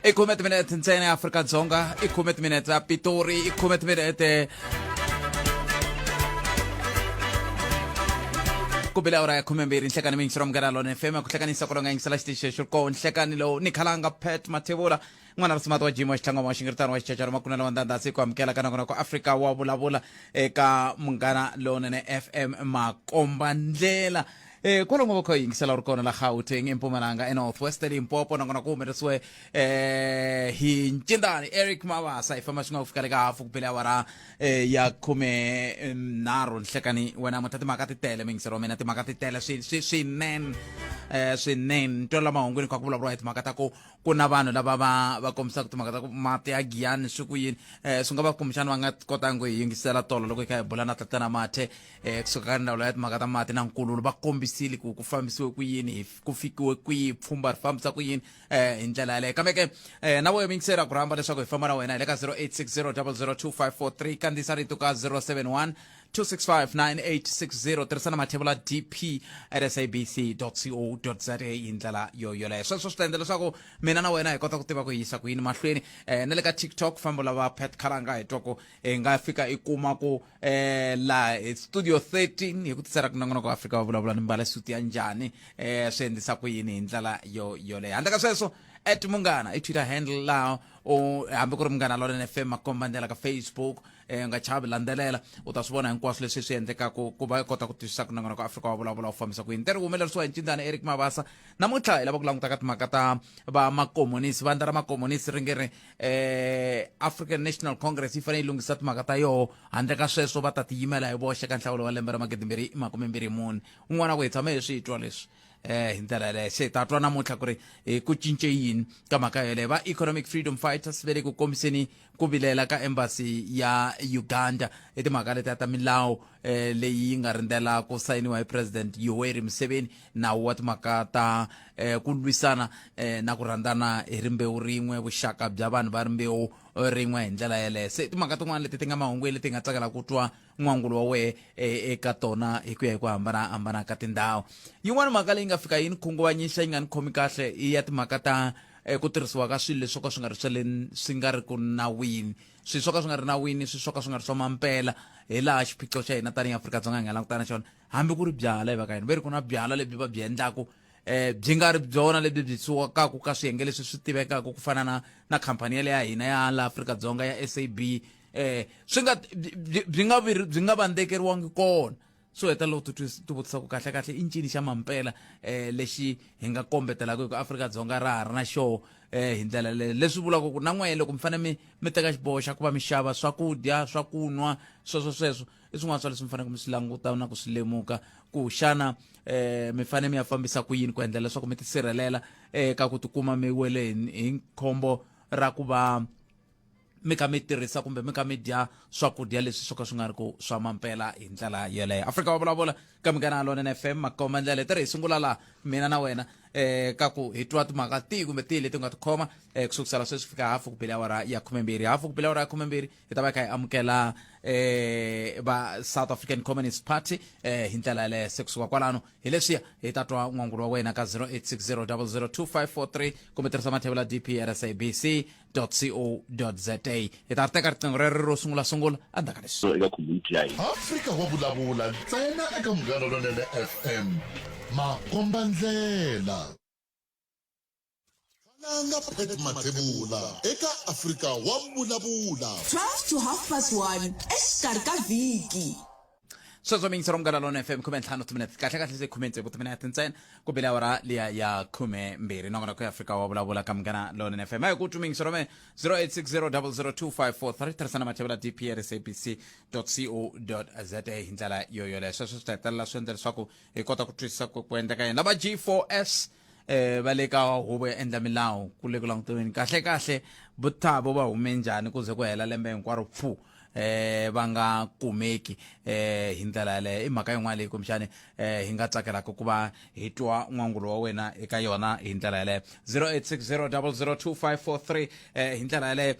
I khume timinete ntsena ya Afrika-Dzonga, i khume timinete ya Pitori, i khume timinete ku bile awara ya 12 nhlekani mi yingisela Munghana Lonene FM ku hlekanisa ku longa yingisela xitichi xexo ko nhlekani lowu ni khalanga Pat Mathebula n'wana risimati wa Jim wa xitlangoma wa xingiritano wa xichacharo makunene wa ndandasi ku amukela ka nongonoko Afrika wa vulavula eka Munghana Lonene FM makomba ndlela. Kwalomu va kha yingisela u ri kona la Gauteng, eMpumalanga, eNorth West, eLimpopo, nakona ku humelerisiwe hi Ncindani Eric Mabasa. Hi famba swin'we ku fika le ka hafu ku bele awara ya 13 nhlekani. Wena namuntlha timhaka ti tele, muyingiseri wa mina, timhaka ti tele swinene, swinene. Twa la mahungwini kha ku vulavuriwa hi timhaka ta ku ku na vanhu lava va kombisaka timhaka ta ku mati ya Giyani swi ku yini. Swi nga va kumbexana va nga kotangi ku hi yingisela tolo loko hi kha hi bula na tatana Mathe kusuka ka ndzawulo ya timhaka ta mati na nkululo. Va kombisile ku ku fambisiwe ku yini, hi ku fikiwe kwihi, pfhumba ri fambisa ku yini hi ndlela yaleyo. Kambe ke na wehe muyingiseri ku rhamba leswaku hi famba na wena hi le ka 0860 002543, kandziyisa rito ka 071 265 9860, tirhisana mathevula dp at sabc co za hi ndlela yo yoleyo. Sweswo swi ta endla leswaku mina na wena hi kota ku tiva ku hi yisa ku yini mahlweni. Na le ka TikTok fambo lava Pat Khalanga hi twa ku hi nga fika i kuma ku la studio 13 hi ku tisela ku nongonoko wa Afrika wa vulavula ni mbala suti ya njhani, swi endlisa ku yini hi ndlela yo yoleyo. Handle ka sweswo, at Munghana i Twitter handle laha u hambi ku ri Munghana Lonene FM makomba ndlela ka Facebook. U nga chavi, landzelela, u ta swi vona hinkwaswo leswi swi endlekaka ku va i kota ku twisisa ku nongonoko Afrika wa vulavula u fambisa ku yini. Ntirho humelerisiwa hi Ncindana Eric Mabasa. Namuntlha hi lava ku languta ka timhaka ta va makomonisi, vandla ra makomonisi ri nge ri African National Congress yi fanele yi lunghisa timhaka ta yoho, handle ka sweswo va ta tiyimela hi voxe ka nhlawulo wa lembe ra 2024. Un'wana ku hi tshame hi swi twa leswi hi ndlela yaleyo, se hi ta twa namuntlha ku ri ku cince yini ka mhaka yeleyo. Va Economic Freedom Fighters ve le ku kombiseni ku vilela ka embassy ya Uganda i timhaka letiya ta milawu leyi yi nga rindzela ku sayiniwa hi President Yoweri Museveni, nawu wa timhaka ta ku lwisana na ku rhandzana hi rimbewu rin'we, vuxaka bya vanhu va rimbewu rin'we hi ndlela yeleyo. Se timhaka tin'wana leti ti nga mahungwini leti hi nga tsakela ku twa n'wangulo wa wehe eka tona hi ku ya hi ku hambanahambana ka tindhawu. Yin'wana mhaka leyi nga fika yi ni khunguvanyisa, yi nga ni khomi kahle, i ya timhaka ta ku tirhisiwa ka swilo leswi swo ka swi nga ri swa le swi nga ri ku nawini, swilo swo ka swi nga ri nawini, swilo swo ka swi nga ri swa mampela. Hi laha xiphiqo xa hina tanihi Afrika-Dzonga hi nga langutana na xona, hambi ku ri byala hi va ka hina ve ri ku na byala lebyi va byi endlaku byi nga ri byona lebyi byi sukaka ka swiyenge leswi swi tivekaka ku fana na khampani yale ya hina ya la Afrika-Dzonga ya SAB, swi nga byi nga byi nga vandzekeriwangi kona. Swo hetelela u ti vutisa ku kahle kahle i ncini xa mampela lexi hi nga kombetelaka hi ku Afrika-Dzonga ra ha ri na xoho hi ndlela leyo. Leswi vulaka ku na n'wehe loko mi fanele mi teka xiboho xa ku va mi xava swakudya, swakunwa, sweswo sweswo i swin'wana swa leswi mi faneleke mi swi languta na ku swi lemuka ku xana mi fanele mi ya fambisa ku yini ku endlela leswaku mi tisirhelela eka ku tikuma mi wele hi khombo ra ku va mi kha mi tirhisa kumbe mi kha mi dya swakudya leswi swo ka swi nga ri ku swa mampela hi ndlela yeleyo. Afrika wa vulavula ka Munghana Lonene FM makomba ndlela. Hi tirhi hi sungula laha mina na wena ka ku hi twa timhaka tihi kumbe tihi leti u nga ti khoma ku sukusela sweswi fika hafu ku bile awara ya 12. Hafu ku bile awara ya 12 hi ta va hi kha hi amukela va South African Communist Party hi ndlela yaleyo. Se kusuka kwalano hi leswiya hi ta twa n'wangulo wa wena ka 0860 002543 kumbe tirhisa mathevula dp at sabc co.za. Hi ta ri teka riqingho rero ro sungula sungula endzhaku ka leswi. Eka community ya hina. Afrika wa vulavula ntsena eka Munghana Lonene FM. Makombandlela. Khalanga Pat Mathebula eka Afrika wa vulavula. 12 to half past 1 exikarhi ka vhiki. Sweswo miyingisero Munghana Lonene FM, 15 timinete kahle kahle se 16 timinete ntsena ku bile awara liya ya 12. Nongonoko ya Afrika wa vulavula ka Munghana Lonene FM. A hi ku twi miyingisero me 0860002543, tirhisana mathevula dp at sabc co za hi ndlela yo yoleyo. Sweswo swi ta hetelela swi endla leswaku hi kota ku twisisa ku endleka yini. Lava G4S va le ka huvo ya endla milawu ku le ku langutiweni kahle kahle vuthavo va hume njhani ku ze ku hela lembe hinkwaro pfu va nga kumeki hi ndlela yaleyo. I mhaka yin'wana leyi kumbexani hi nga tsakelaka ku va hi twa n'wangulo wa wena eka yona hi ndlela yaleyo. 0860002543 hi ndlela yaleyo.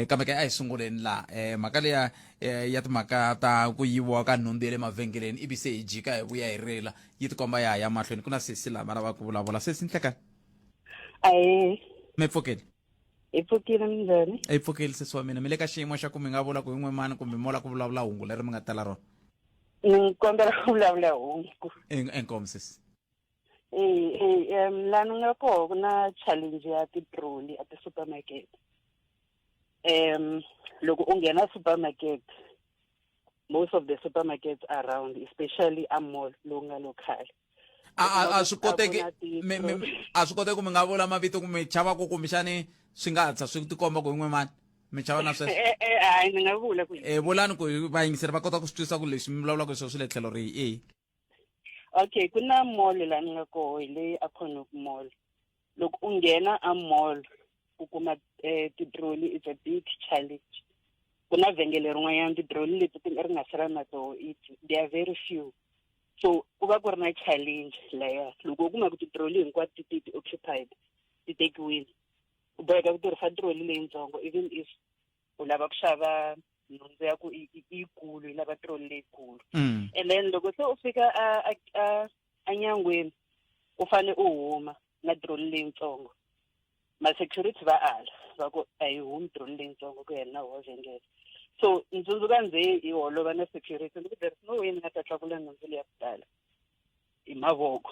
Kambe ke a hi sunguleni laha mhaka leya ya timhaka ta ku yiviwa ka nhundzu ya le mavhengeleni, ivi se hi jika hi vuya hi rila, yi tikomba ya ha ya mahlweni. Ku na sesi laha va lavaka ku vulavula. Sesi, nhlekani. Ahee. Mi pfukile? Hi pfukile minjhani? Hi pfukile sesi wa mina. Mi le ka xiyimo xa ku mi nga vula ku hi n'we mani kumbe mo la ku vulavula hungu leri mi nga tala rona? Ni kombela ku vulavula hungu. Inkomu sesi. Eh eh um la ni nga koho ku na challenge ya ti-trolley a ti-supermarket. Loko u nghena supermarket most of the supermarkets around especially a mall lowu nga local a swi koteki a swi koteki mi nga vula mavito ku mi chava ku kumbexani swi nga hatla swi tikomba ku hi n'we mani mi chava na sweswo eh, eh, hayi ni nga vula ku eh vulani ku vayingiseri va kota ku swi twisisa ku leswi mi vulavulaka hi swona swi le tlhelo rihi e okay ku na mall la ni nga koho hi leyi a Connaught Mall loko u nghena a mall u kuma eh, ti-trolley it's a big challenge ku na vhengele rin'wanyana ti-trolley leti ti ri nga sala na toho they are very few so ku va ku ri na challenge leya loko u kuma ku ti-trolley hinkwato ti ti occupied ti tekiwile u boheka ku tirhisa trolley leyintsongo even if u lava ku xava nhundzu ya ku yikulu yi lava trolley leyikulu and then loko se u fika a a a enyangweni u fane u huma na trolley leyintsongo ma-security va ala va ku a yi humi trolley leyintsongo ku ya na wa vhengele so ni tsundzuka nze hi holova na security ni ku there is no way ni nga ta tlakula nhundzu leya ku tala hi mavoko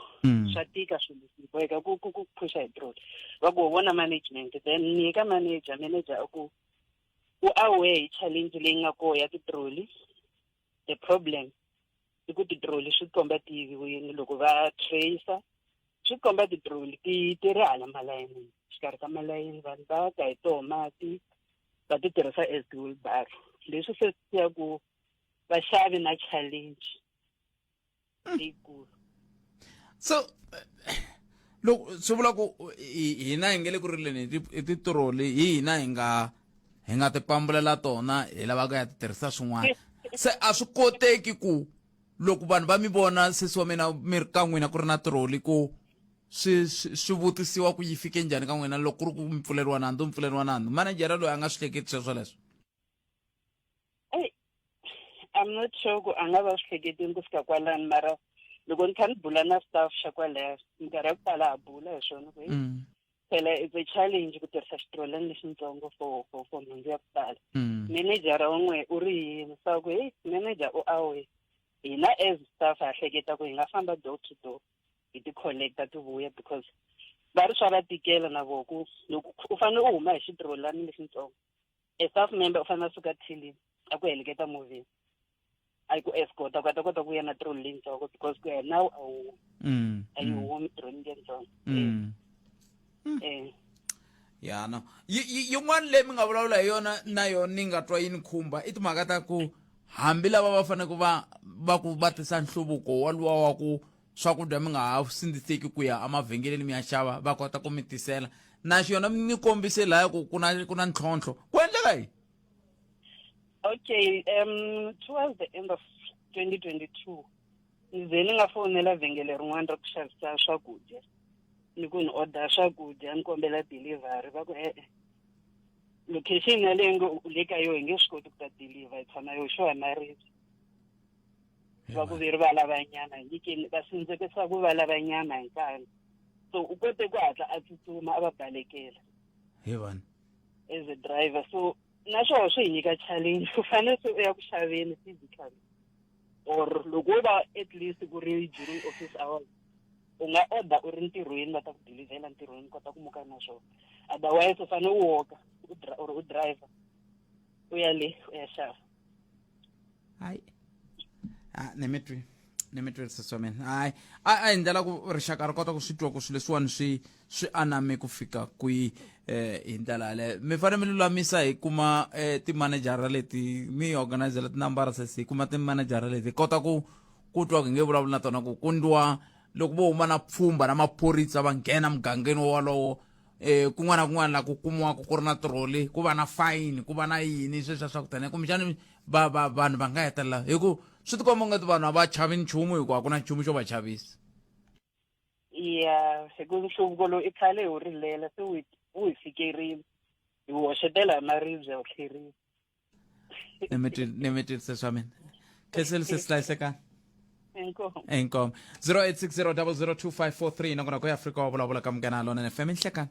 swa tika swilo leswi boheka ku ku ku phusha hi trolley va ku vona management then ni ye ka manager manager a ku u aware hi challenge leyi nga koho ya ti-trolley the problem i ku ti-trolley swi komba ti yiviwile loko va tracer swi komba ti-trolley ti ti ri hala malayinini xikarhi ka malayini vanhu va ta hi toho mati va ti tirhisa as ti-wheelbarrow leswi se swi ya ku vaxavi na challenge leyikulu so loko swi vula ku hina hi nge le ku rileni hi titiroli hi hina hi nga hi nga ti pambulela tona hi lava ku ya ti tirhisa swin'wana se a swi koteki ku loko vanhu va mi vona sesi wa mina mi ri ka n'wina ku ri na tiroli ku swi swi vutisiwa ku yi fike njhani ka n'wina loko ku ri ku mi pfuleriwa nandzu mi pfuleriwa nandzu manejara loyi a nga swi hleketi sweswo leswo Hey, I'm not sure ku a nga va swi hleketini ku fika kwalani mara loko ni kha ni bula na staff xa kwalaya minkarhi ya ku tala ha bula hi swona ku phela it's a challenge ku tirhisa xitirolani lexintsongo for for for nhundzu ya ku tala manejara wa n'we u ri yini swa ku hey manager u away hina as staff ha hleketa ku hi nga famba door to door hi ti collecta ti vuya because va ri swa va tikela na voho ku loko u fanele u huma hi xitirolani lexintsongo a staff member u fanele a suka thilini a ku heleketa movheni a yi ku escorta ku a ta kota ku ya na trolley leyintsongo because ku ya now a wu a yi humi trolley leyintsongo eh ya no yin'wana leyi mi nga vulavula hi yona na yona ni nga twa yi ni khumba i timhaka ta ku hambi lava va fanele va va ku va tisa nhluvuko waluwa wa ku swakudya mi nga ha sindziseki ku ya emavhengeleni mi ya xava va kota ku mi tisela na xona mi kombise laya ku ku na ku na ntlhontlho ku endleka yini okay towards the end of 2022 ni ze ni nga fonela vhengele rin'wana ra ku xavisa swakudya ni ku ni order swakudya ni kombela delivery va ku e-e location yaleyo nge u le ka yo hi nge swi koti ku ta deliver hi tshama yo xo hi maribye va ku veri va lava nyama hi nyikeni va sindzekisa ku va lava nyama hi nkani so u kote ku hatla a tsutsuma a va balekela hi vanhu as a driver so naswona swi hi nyika challenge u fanele se u ya ku xaveni physically or loko wo va at least ku ri during office hours u nga order u ri ntirhweni va ta ku delivela ntirhweni kota ku muka na swona otherwise u fanele u woka or u driver u ya le u ya xava hayi ah, ni mi twi ni mi twi sesi wa mina hayi a hi ndlela ku rixaka ri kota ku swi twa ku swilo leswiwani swi swi aname ku fika kwihi eh hi ndlela yaleyo mi fanele mi lulamisa hi kuma eh, timanejara leti mi organizela tinambara sesi hi kuma timanejara leti hi kota ku ku twa ku hi nge vulavuli na tona ku ku ndliwa loko vo huma na pfhumba na maphorisa va nghena mugangeni wolowo eh kun'wana na kun'wana la ku kumiwaka ku ri na trolley ku va na fine ku va na yini sweswiya swa ku taniya kumbexani va va vanhu va nga hetelela hi ku swi tikomba ungati vanhu a va chavi nchumu hikuva a ku na nchumu xo va chavisa ya hi ku nhluvuko lowu i khale hi wu rilela se wu wu hi fikerile hi wu hoxetela hi maribye wu tlherile ni mi twisise swa mina khenseli se sihlayisekani inkomu inkomu 0860002543 nongonoko ya Afrika wa vulavula ka Munghana Lonene FM inhlekani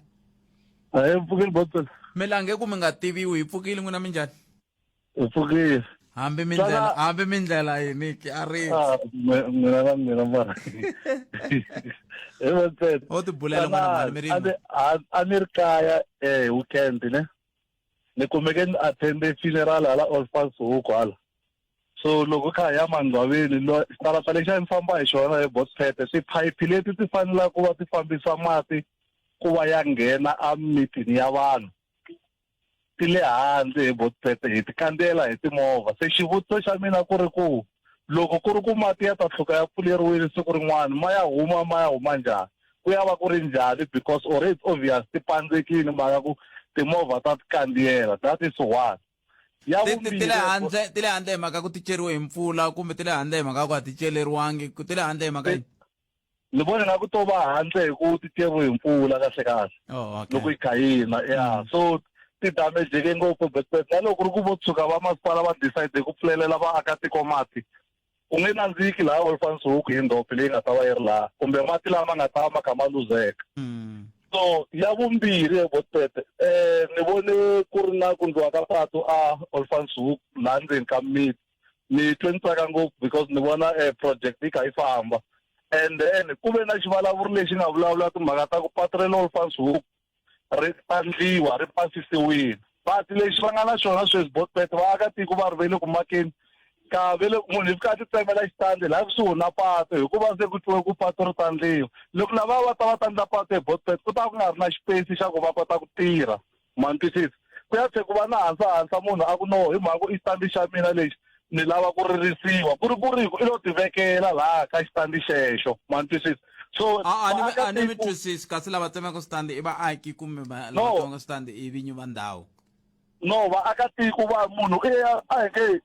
Ahee mpfukeni Botson. Mi lange ku mi nga tiviwi hi pfukile n'wina minjhani? Hi pfukile. Hambi mindlela hambi mindlela yini ki a ri. Ah, n'wina na mina mara. Hi Vepet. O ti bulela n'wana mhani mi ri. A ni ri kaya eh weekend ne. Ni kumeke ni attend funeral hala Olifants Hoek hala. So loko kha hi ya mangcwaveni xitarata lexi a ni famba hi xona hi Botpete tiphayiphi leti ti fanelaka ku va ti fambisa mati ku va ya nghena emimitini ya vanhu ti le handle hi Botpete hi ti kandziyela hi timovha se xivutiso xa mina ku ri ku loko ku ri ku mati ya ta tlhuka ya pfuleriwile siku rin'wana ma ya huma ma ya huma njhani ku ya va ku ri njhani because already it's obvious ti pandzekile mhaka ku timovha ta ti kandziyela that is one ya ti le handle ti le handle hi mhaka ku ti ceriwe hi mpfula kumbe ti le handle hi mhaka ku a ti celeriwangi ku ti le handle hi mhaka yini ni vona nga ku to va handle hi ku ti ceriwe hi mpfula kahle kahle oh, okay. loko yi kha yi na ya mm. so ti damejeke ngopfu but na loko ku ri ku vo tshuka va masipala va decide ku pfulelela vaakatiko mati Ku nge nandziki laha Olifantshoek hi ndhope leyi nga ta va yi ri laha kumbe mati lama nga ta va ma kha ma luzeka. So ya vumbirhi he Botpete ni vone ku ri na ku ndliwa ka patu a Olifantshoek laha ndzeni ka miti. Ni twe ni tsaka ngopfu because ni vona project yi kha yi famba. And then ku ve na xivulavuri lexi nga vulavula timhaka ta ku patu ra le Olifantshoek ri tandliwa ri pasisiwile but lexi va nga na xona sweswi botbet vaakatiko va ri ve le ku makeni ka ve le munhu i fika a ti tsemela xitandi laha kusuhi na patu hikuva se ku twiwe ku patu ri tandliwa loko lava va ta va tandla patu hi botbet ku ta ku nga ri na xipesi xa ku va kota ku tirha ma ni twisisa ku ya tlhe ku va na hansa hansa munhu a ku no hi mhaka ku i xitandi xa mina lexi ni lava ku ririsiwa ku ri ku ri ku i lo tivekela laha ka xitandi xexo ma ni twisisa so a ni a ni mi twisisi kasi lava tsemaka switandi i vaaki kumbe lava tsemaka switandi i vinyi va ndhawu no vaakatiko va munhu i ya a hi nge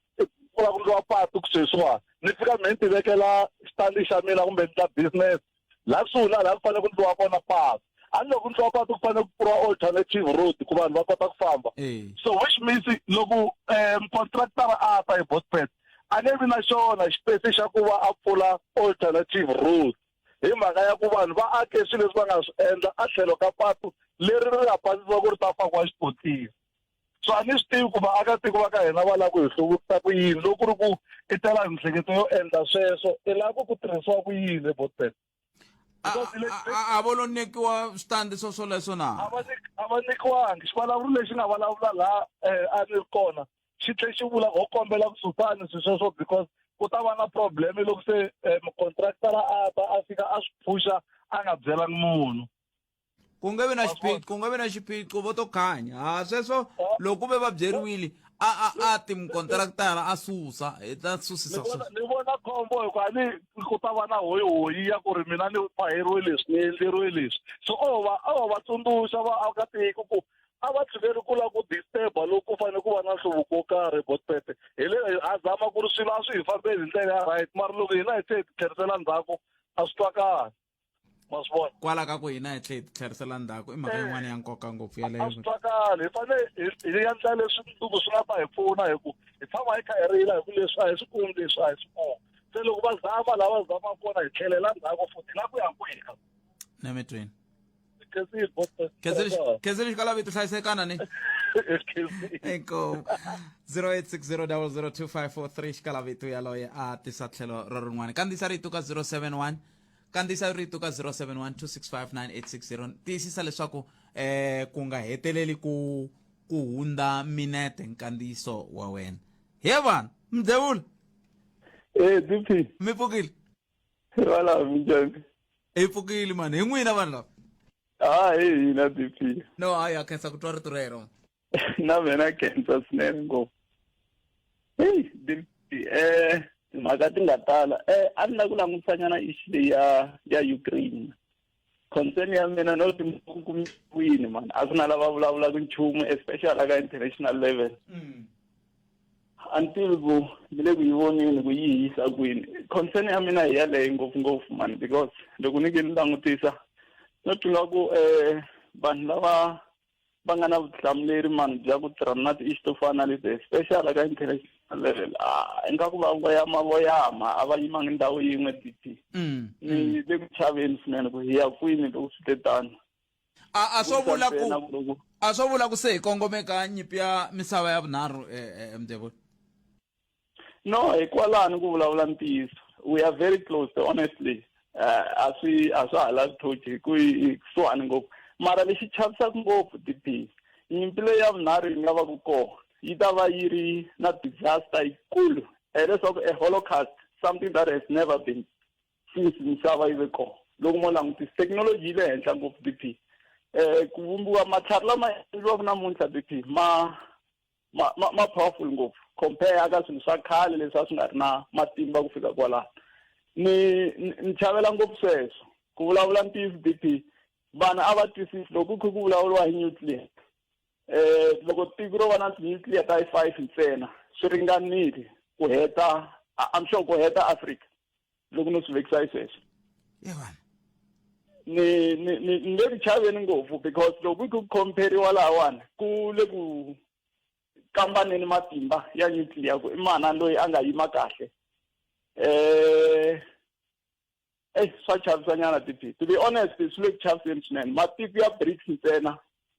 ku lava ku ndliwa patu ku sweswiwani ni fika me ni tivekela xitandi xa mina kumbe ni ndla business laha kusuhi na laha ku fanele ku ndliwa kona patu a ni loko ku ndliwa patu ku fanele ku pfuriwa alternative road ku vanhu va kota ku famba so which means loko um contractor a ta hi botpet a nge vi na xona xipesi xa ku va a pfula alternative road hi mhaka ya ku vanhu va ake swilo leswi va nga swi endla a tlhelo ka patu leri ri nga pasisiwa ku ri ta fakiwa xikontiri so a ni swi tivi ku vaakatiko va ka hina va lava ku hi hluvukisa ku yini loko ku ri ku i tela mihleketo yo endla sweswo i lava ku ku tirhisiwa ku yini ebotbet a vo lo nyikiwa switandi swo swoleswo na a va nyikiwangi xivulavuri lexi nga vulavula laha um a ni ri kona xi tlhe xi vula ho kombela ku susani swi sweswo because ku ta va na problem loko se mucontractor a ta a fika a swi phusha a nga byelangi munhu ku nge vi na xiphiqo ku nge vi na xiphiqo vo to khanya ha sweswo loko ku ve va byeriwile a a a ti mukontraktara a susa hi ta susisa ni vona khombo hikuva ni ku ta va na hoyihoyi ya ku ri mina ni faheriwe leswi ni endleriwe leswi so o va o va tsundzuxa vaakatiko ku a va tshikeli ku lava ku disturba loko ku fanele ku va na nhluvuko wo karhi botpete hi le ha zama ku ri swilo a swi hi fambeli hi ndlela ya right mara loko hina hi tlhe hi ti tlherisela ndzhaku a swi twakali ma swi vona kwala ka ku hina hi tlhe hi titlherisela ndzhaku i mhaka yin'wana ya nkoka ngopfu yaleyo a swi twakali hi fanele hi endla leswi mundzuku swi nga ta hi pfuna hi ku hi tshama hi kha hi rila hi ku leswi a hi swi kumi leswi a hi swi kumi se loko va zama lava zamaka kona hi tlhelela ndzhaku futhi la ku ya kwihi nemetweni khensile xikalavi tihlayisekana ni inkomu 0860002543 xikalavitu yaloye a tisa tlhelo ro rin'wana kandziyisa rito ka 071 kandziyisa rito ka 071 265 9860 tiyisisa leswaku eh ku nga heteleli ku ku hundza minete nkandziyiso wa wena he vanhu mdevula Eh DP mi pfukile wala minjhani hi pfukile mani hi n'wina vanhu lava ha hi hina DP no hayi ha khensa ku twa rito rero na mina khensa swinene ngopfu heyi DP eh timhaka ti nga tala eh a ni la ku langutisanyana issue leyi ya ya Ukraine concern ya mina no kumiwini mani a ku na lava vulavulaka nchumu especially aka international level until ku ni le ku yi voneni ku yi yisa kwini concern ya mina hi yaleyo ngopfungopfu mani because loko ni ke ni langutisa no twi nga ku um vanhu lava va nga na vutihlamuleri mani bya ku tirhana na ti-issue to fana na leti especially ka international level a ingaku va voyama voyama a va yimangi ndhawu yin'we DP ni le ku chaveni swinene ku hi ya kwini loko swi te tano. A swo vula ku Ntsena loko a swo vula ku se hi kongome ka nyimpi ya misava ya vunharhu Mdevula. No, hikwalani ku vulavula ntiyiso. We are very close, honestly. A swa ha lavi thoji hi ku hi kusuhani ngopfu. Mara lexi chavisaka ngopfu DP, nyimpi leyi ya vunharhu yi nga va ku kona yi ta va yi ri na disaster yikulu, hileswaku a holocaust, something that has never been since misava yi ve kona. Loko mo langutisa thekinoloji yi le henhla ngopfu DP. Ku vumbiwa matlhari lama endliwaka namuntlha DP ma powerful ngopfu compare ka swilo swa khale leswi a swi nga ri na matimba ku fika kwalano. Ni chavela ngopfu sweswo. Ku vulavula ntiyiso DP, vanhu a va twisisi loko ku kha ku vulavuriwa hi nuclear. Loko tiko ro va na ti-nuclear ta 5 ntsena swi ringanile ku heta, I'm sure ku heta Africa loko no swi vekisa hi sweswo. Yevana. Ni le ku chaveni ngopfu because loko ku compare-iwa lahawani ku le ku kambaneni matimba ya nuclear ku i mana loyi a nga yima kahle. Swa chavisanyana DP. To be honest, swi le ku chaviseni swinene. Matiko ya BRICS ntsena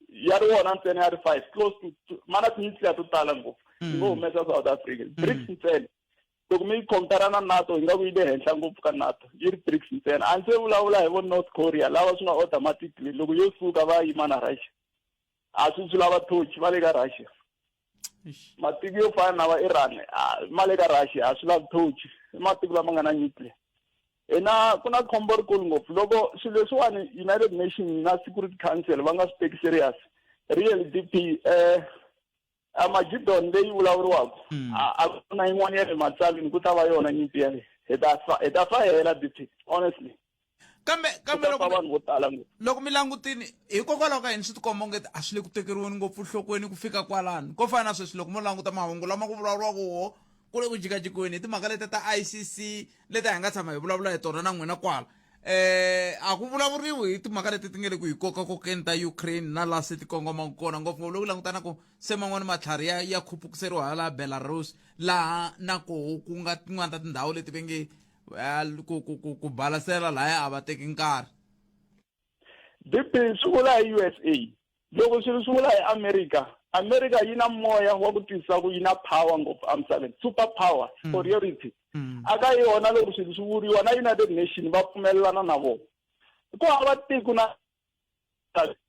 ya ri wona ntsena ya ri 5 close to mana ti-nuclear to tala ngopfu. Ngo humesa South Africa. BRICS ntsena. Loko mi yi compare na NATO, hi nga ku yi le henhla ngopfu ka NATO, yi ri BRICS ntsena. A ndzi se vulavula hi vo North Korea lava swi nga automatically loko yo suka va yima na Russia. A swi lava thochi va le ka Russia. Matiko yo fana na va Iran, ma le ka Russia, a swi lavi thochi. I matiko lama nga na nuclear. Hina ku na khombo rikulu ngopfu loko swilo leswiwani United Nations na Security Council va nga swi teki serious. Real DP, Armageddon leyi vulavuriwaka, a ku na yin'wana ya le matsalweni ku ta va yona nyimpi yaleyo. Hi ta fa hela DP, honestly. Kambe, kambe Ku ta fa loko mi vanhu vo tala ngopfu. Loko mi langutini hikokwalaho ka yini swi tikomba onge a swi le ku tekeriweni ngopfu nhlokweni ku fika kwalano? Ko fana na sweswi loko mo languta mahungu lama ku vulavuriwaka woho ku le ku jikajikiweni hi timhaka leti ta ICC leti hi nga tshama hi vulavula hi tona na n'wina kwala. A ku vulavuriwi hi timhaka leti ti nga le ku hi kokakokeni ta Ukraine na laha se ti kongomaka kona, ngopfungopfu loko langutana ku se man'wani matlhari ya khupukiseriwa hala Belarus, laha na koho ku nga tin'wani ta tindhawu leti va nge ku balasela lahaya a va teki nkarhi. DP swi vula hi USA. Loko swilo swi vula hi America, America yi na moya wa ku twisisa ku yi na power ngopfu emisaveni, super power, superiority. A ka yona loko swilo swi vuriwa na United Nations va pfumelelana na vona. Ku hava tiko na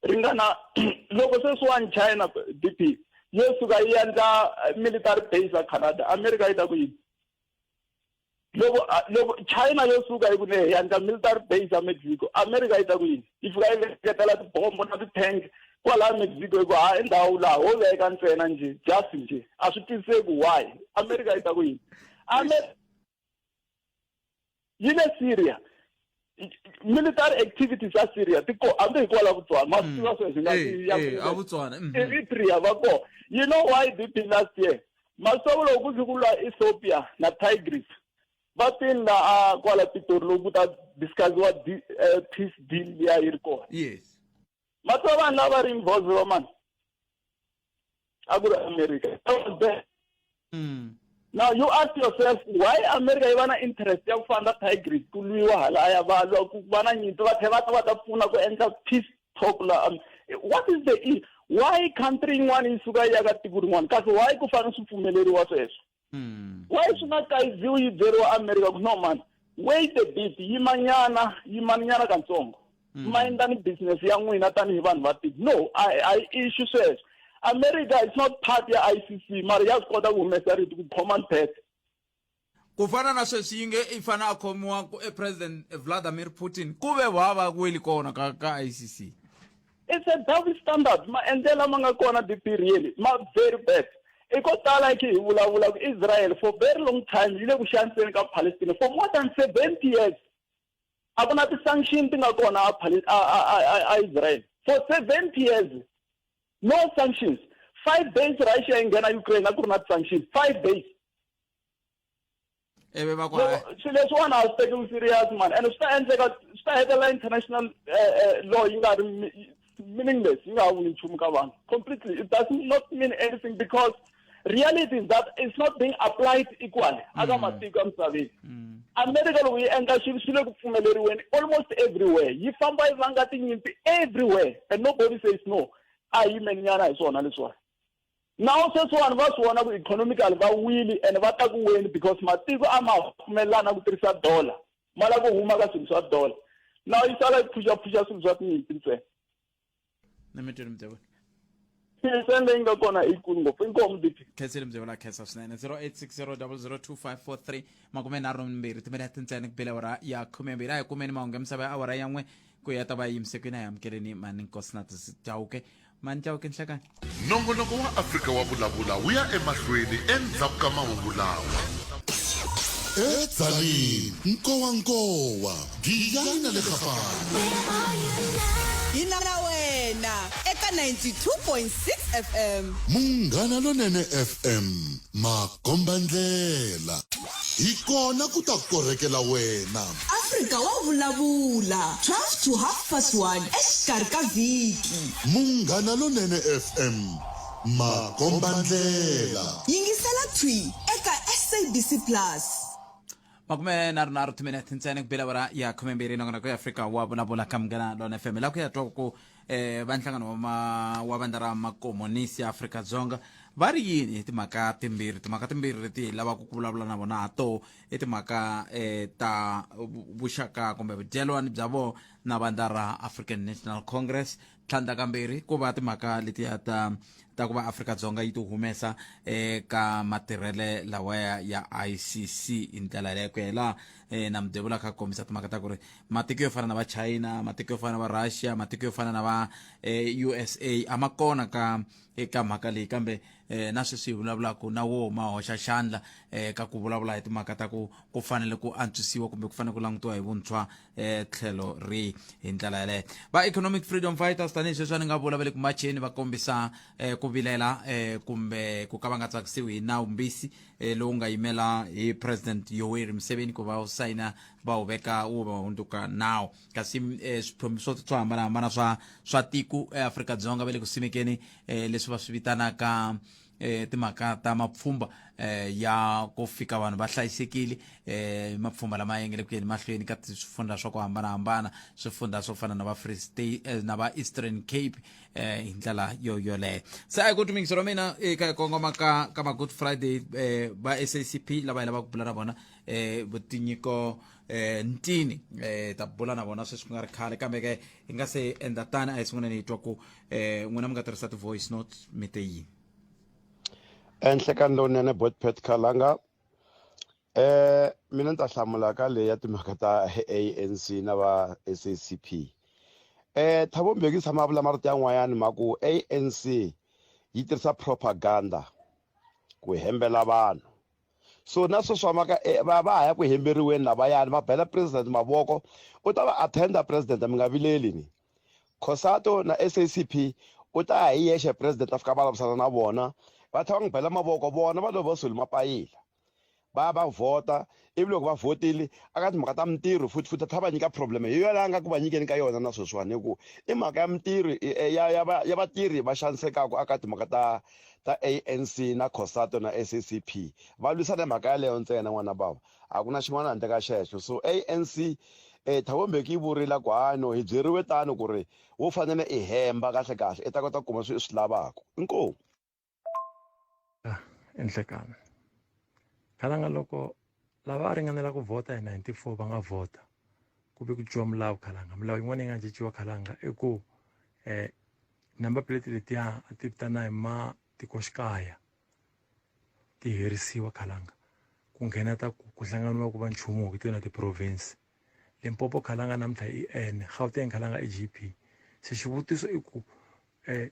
ringana loko sweswiwani China DP yo suka yi endla military base a Canada, America yi ta ku yini? Loko China yo suka yi ku ne hi endla military base a Mexico, America yi ta ku yini? Yi fika yi veketela tibombo na ti-tank kwalaya Mexico, yi ku ha i ndhawu laha ho veka ntsena njhe, just njhe. A swi twisiseki why. America yi ta ku yini? Yi le Syria. Military activities a Syria ti ko hambi hi kwala Botswana, ma swi tiva sweswi nga ya A Botswana, Eritrea va ko. You know why DP last year? Masoko loko ku ku lwa Ethiopia na Tigris, va tini la a kwala Pitori loko ku ta discussiwa peace deal liya yi ri kona. Ma tiva vanhu lava ri involved va mani? A ku ri America. That was there. Now you ask yourself why America yi va na interest ya ku fanda Tigris ku lwiwa halaya va lwa ku va na nyimpi va tlhela va ta va ta pfuna ku endla peace talk la. What is the why country yin'wana yi suka yi ya ka tiko rin'wana kasi why ku fanele swi pfumeleriwa sweswo? Why swi nga kayiziwi yi byeriwa America ku no man, wait a bit, yimanyana, yimanyana katsongo. Mindani business ya n'wina tanihi vanhu va tiko. No, a hi issue sweswo. America is not part ya ICC, mara ya swi kota ku humesa rito ku khoma nthethe. Ku fana na sweswi yi nge i fane a khomiwa ku President Vladimir Putin ku ve va va weli kona ka ICC. It's a double standard. Maendlelo lama nga kona DP really ma very bad. I ko tala hi khe hi vulavula ku Israel for very long time yi le ku xaniseni ka Palestine for more than 70 years. A ku na ti-sanction ti nga kona a Israel for 70 years. No sanctions. 5 days Russia yi nghena Ukraine a ku ri na ti-sanctions. 5 days. Ivi va ku Loko hayi. swilo leswiwani a swi tekiwi serious man, and swi ta endleka swi ta hetelela international law yi nga ri meaningless, yi nga ha vuli nchumu ka vanhu completely. It does not mean anything because reality is that it's not being applied equally aka matiko emisaveni. America loko yi endla xilo xi le ku pfumeleriweni almost everywhere yi famba yi vanga tinyimpi everywhere and nobody says no a hi yimeni nyana hi swona leswiwani now sweswiwani va swi vona ku economically va wile and va ta ku weni because matiko a ma pfumelelana ku tirhisa dollar ma lava ku huma ka swilo swa dollar now yi sala yi phuxaphuxa swilo swa tinyimpi ntsena ni mi twile mudevula Concern leyi nga kona i yikulu ngopfu inkomu dp khensile mudevula khensa swinene 0860002543 makume nharhu mbirhi timinete ntsena ku bile awara ya khumembirhi a hi kumeni mahungu ya misava ya awara ya n'we ku ya ta va yimise kwini a hi amukeleni mani nkosinathi chauke mani chauke nhlekani Nongonoko wa Afrika wa Vulavula wu ya emahlweni endzhaku ka mahungu lawa. Edzanini, Nkowankowa, Giyani na le Gapana. Hi na wena eka 92.6 FM. Munghana Lonene FM, makombandlela. Hi kona ku ta korhekela wena. Afrika wa vulavula 12 to half past 1 exikarhi ka vhiki. Munghana Lonene FM, makombandlela. Yingisela thwi eka SABC Plus. Makume nharhu nharhu timinete ntsena ku bela awara ya khumembirhi nongonoko ya Afrika wa vulavula ka Munghana Lona FM. La ku ya twa ku eh va nhlangano wa ma wa vandla ra makomonisi ya Afrika Dzonga va ri yini hi timhaka timbirhi timhaka timbirhi leti hi lavaka ku vulavula na vona ha toho i timhaka eh ta vuxaka kumbe vudyelwani bya vona na vandla ra African National Congress tlhandlakambirhi ku va timhaka letiya ta ta ku va Afrika-Dzonga yi ti humesa eka matirhele lawaya ya ICC hi ndlela yaleyo ku ya hi laha eh, na Mudevula kha kombisa timhaka ta ku ri matiko yo fana na va China matiko yo fana na va Russia matiko yo fana na va eh, USA a ma kona ka eka mhaka leyi kambe eh, na sweswi hi vulavulaka na wo ma hoxa xandla eh, ka ku vulavula hi timhaka ta ku ku fanele ku antswisiwa kumbe ku fanele ku langutiwa hi vuntshwa eh, tlhelo ri hi ndlela yaleyo va economic freedom fighters tanihi sweswi a ni nga vula va le ku macheni va kombisa eh, ku vilela eh, kumbe ku ka va nga tsakisiwi hi nawu mbisi eh, lowu nga yimela hi president yoweri museveni ku va wu sayina va wu veka wu va hundzuka nawu kasi eh, swiphemu swo swo hambanahambana swa swa tiko eAfrika-Dzonga va le ku simekeni eh, leswi va swi vitanaka eh, timhaka ta mapfhumba eh, ya ku fika vanhu va hlayisekile eh, mapfhumba lama ya nga le ku yeni mahlweni ka swifundha swa ku hambanahambana swifundha swo fana na va Free State eh, na va Eastern Cape eh, hi ndlela yo yoleyo se a hi ku tumingisi ra mina eka kongoma ka ka ma Good Friday eh, va SACP lava hi lavaka ku bula na vona eh, tinyiko eh, ntini eh, ta bula na vona sweswi ku nga ri khale kambe ke hi nga se endla tani a hi sunguleni hi twa ku eh, n'wina mi nga tirhisa ti-voice notes mi te yini Enhlekani lowunene bot Pat Khalanga eh mina ni ta hlamula ka leyi ya timhaka ta ANC na va SACP eh Thabo Mbeki tshama a vula marito yan'wanyani ma ku ANC yi tirhisa propaganda ku hembela vanhu so na sweswi va maka eh, va va ha ya ku hemberiweni lavayani va bela president mavoko u ta va attenda president mi nga vileli ni Cosato na SACP u ta ya hi yexe president a fika vulavurisana na vona va tlhela va n'wi bela mavoko vona va lova sulu mapayila va ya va vhota ivi loko va vhotile aka timhaka ta mintirho futhi futhi tlhela va nyika problem hi yona a nga ku va nyikeni ka yona na sweswiwani hi ku i mhaka ya mintirho ya ya ya vatirhi va xanisekaka aka timhaka ta ta ANC na Cosato na SACP va lwisana mhaka yaleyo ntsena n'wana bava a ku na xin'wana handle ka xexo so ANC eh Thabo Mbeki yi vurile ku hayi no hi byeriwe tano ku ri wo fanele i hemba kahle kahle i ta kota ku kuma swilo i swi lavaka inkomu enhlekani khalanga loko lava a ringanela ku vhota hi 94 va nga vhota ku ve ku ciwa milawu khalanga milawu yin'wana yi nga cinciwa khalanga i ku um number plate letiya a ti vitana hi matikoxikaya ti herisiwa khalanga ku nghena ta ku ku hlanganiwa ku va nchumu ku na ti-province Limpopo khalanga namuntlha i N Gauteng khalanga i GP se xivutiso i ku eh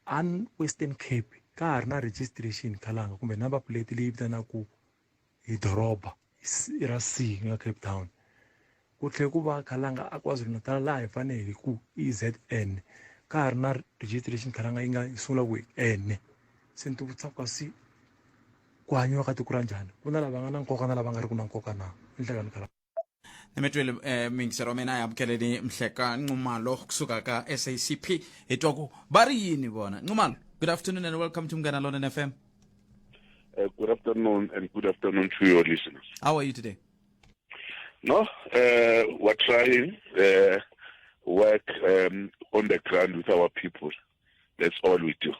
an Western Cape ka ha ri na registration khalanga kumbe number plate leyi vitanaku hi doroba ra C ku nga Cape Town ku tlhela ku va khalanga a KwaZulu-Natal laha hi fanele hi ku i Z_N ka ha ri na registration khalanga yi nga yi sungula ku hi N se ni ti vutisa ku kasi ku hanyiwa ka tiko ra njhani ku na lava nga na nkoka na lava nga ri ku na nkoka na i nhlekani khalanga ni mi twile eh, miyingiselo wa mina amukeleni mhleka nxumalo kusuka ka sacp hi twa ku va ri yini vona nxumalo good afternoon and welcome to Munghana Lonene FM Good afternoon and good afternoon to your listeners. How are you today? No, we're trying work on the ground with our people. That's all we do.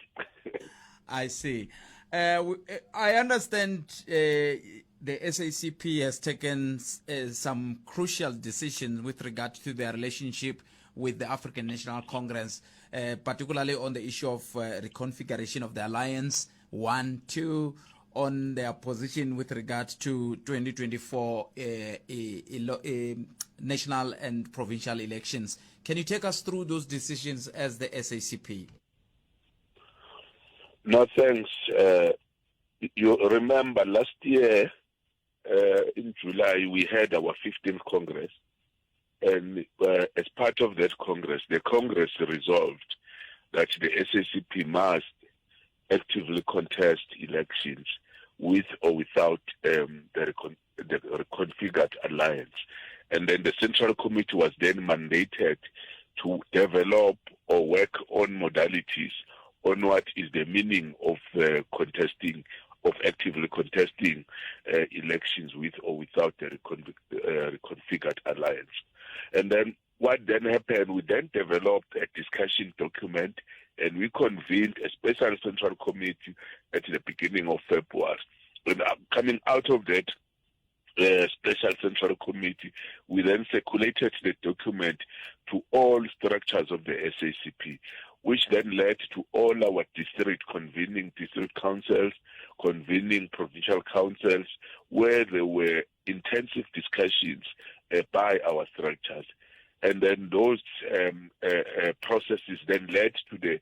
I see. I understand the SACP has taken some crucial decisions with regard to their relationship with the African National Congress, particularly on the issue of reconfiguration of the alliance, one, two, on their position with regard to 2024 national and provincial elections. Can you take us through those decisions as the SACP? No, thanks. You remember last year in July, we had our 15th Congress. And as part of that Congress, the Congress resolved that the SACP must actively contest elections with or without the reconfigured alliance. And then the Central Committee was then mandated to develop or work on modalities on what is the meaning of contesting, of actively contesting elections with or without the reconfigured alliance. And then what then happened, we then developed a discussion document and we convened a special central committee at the beginning of February. And coming out of that special central committee, we then circulated the document to all structures of the SACP, which then led to all our district convening district councils, convening provincial councils, where there were intensive discussions by our structures. And then those processes then led to the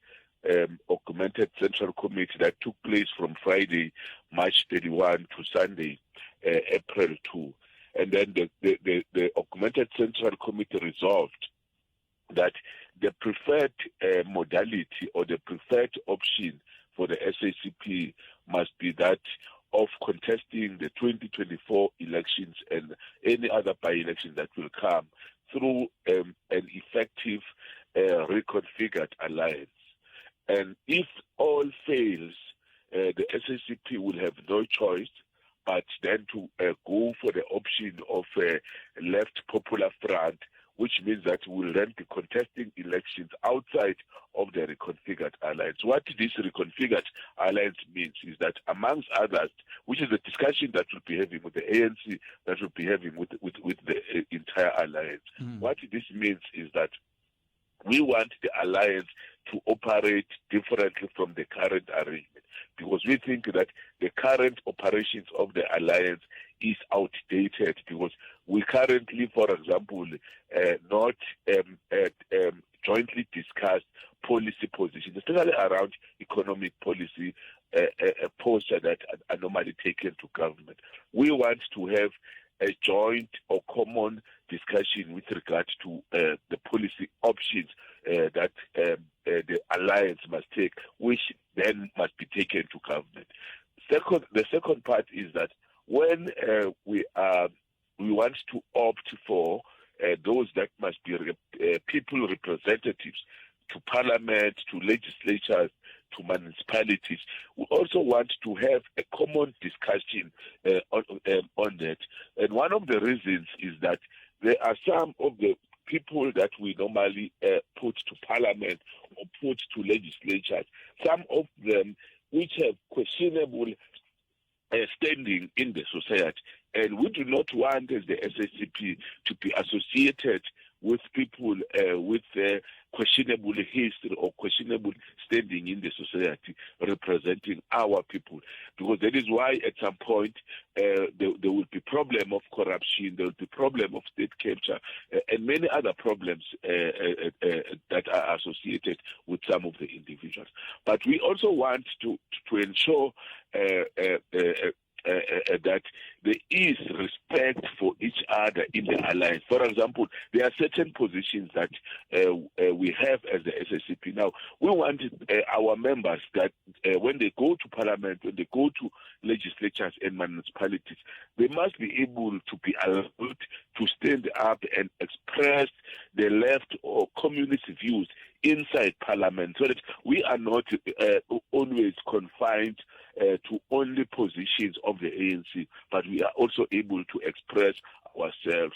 augmented central committee that took place from Friday, March 31 to Sunday, April 2. And then the augmented central committee resolved that the preferred modality or the preferred option for the SACP must be that of contesting the 2024 elections and any other by-election that will come through an effective reconfigured alliance. And if all fails, the SACP will have no choice but then to go for the option of a left popular front, which means that we will then be contesting elections outside of the reconfigured alliance. What this reconfigured alliance means is that, amongst others, which is the discussion that we'll be having with the ANC, that we'll be having with the entire alliance. What this means is that we want the alliance to operate differently from the current arrangement, because we think that the current operations of the alliance is outdated, because we currently, for example, not jointly discuss policy positions, especially around economic policy posture that are normally taken to government. We want to have a joint or common discussion with regard to the policy options that the alliance must take, which then must be taken to government. Second, the second part is that when we want to opt for those that must be people representatives to parliament, to legislatures, to municipalities, we also want to have a common discussion on that. And one of the reasons is that there are some of the people that we normally put to parliament or put to legislatures, some of them which have questionable standing in the society. And we do not want, as the SACP, to be associated with people with questionable history or questionable standing in the society representing our people. Because that is why at some point there will be problem of corruption, there will be problem of state capture, and many other problems that are associated with some of the individuals. But we also want to ensure that there is respect for each other in the alliance. For example, there are certain positions that we have as the SACP now. We want our members that when they go to parliament, when they go to legislatures and municipalities, they must be able to be allowed to stand up and express the left or communist views inside parliament, so that we are not always confined to only positions of the ANC, but we are also able to express ourselves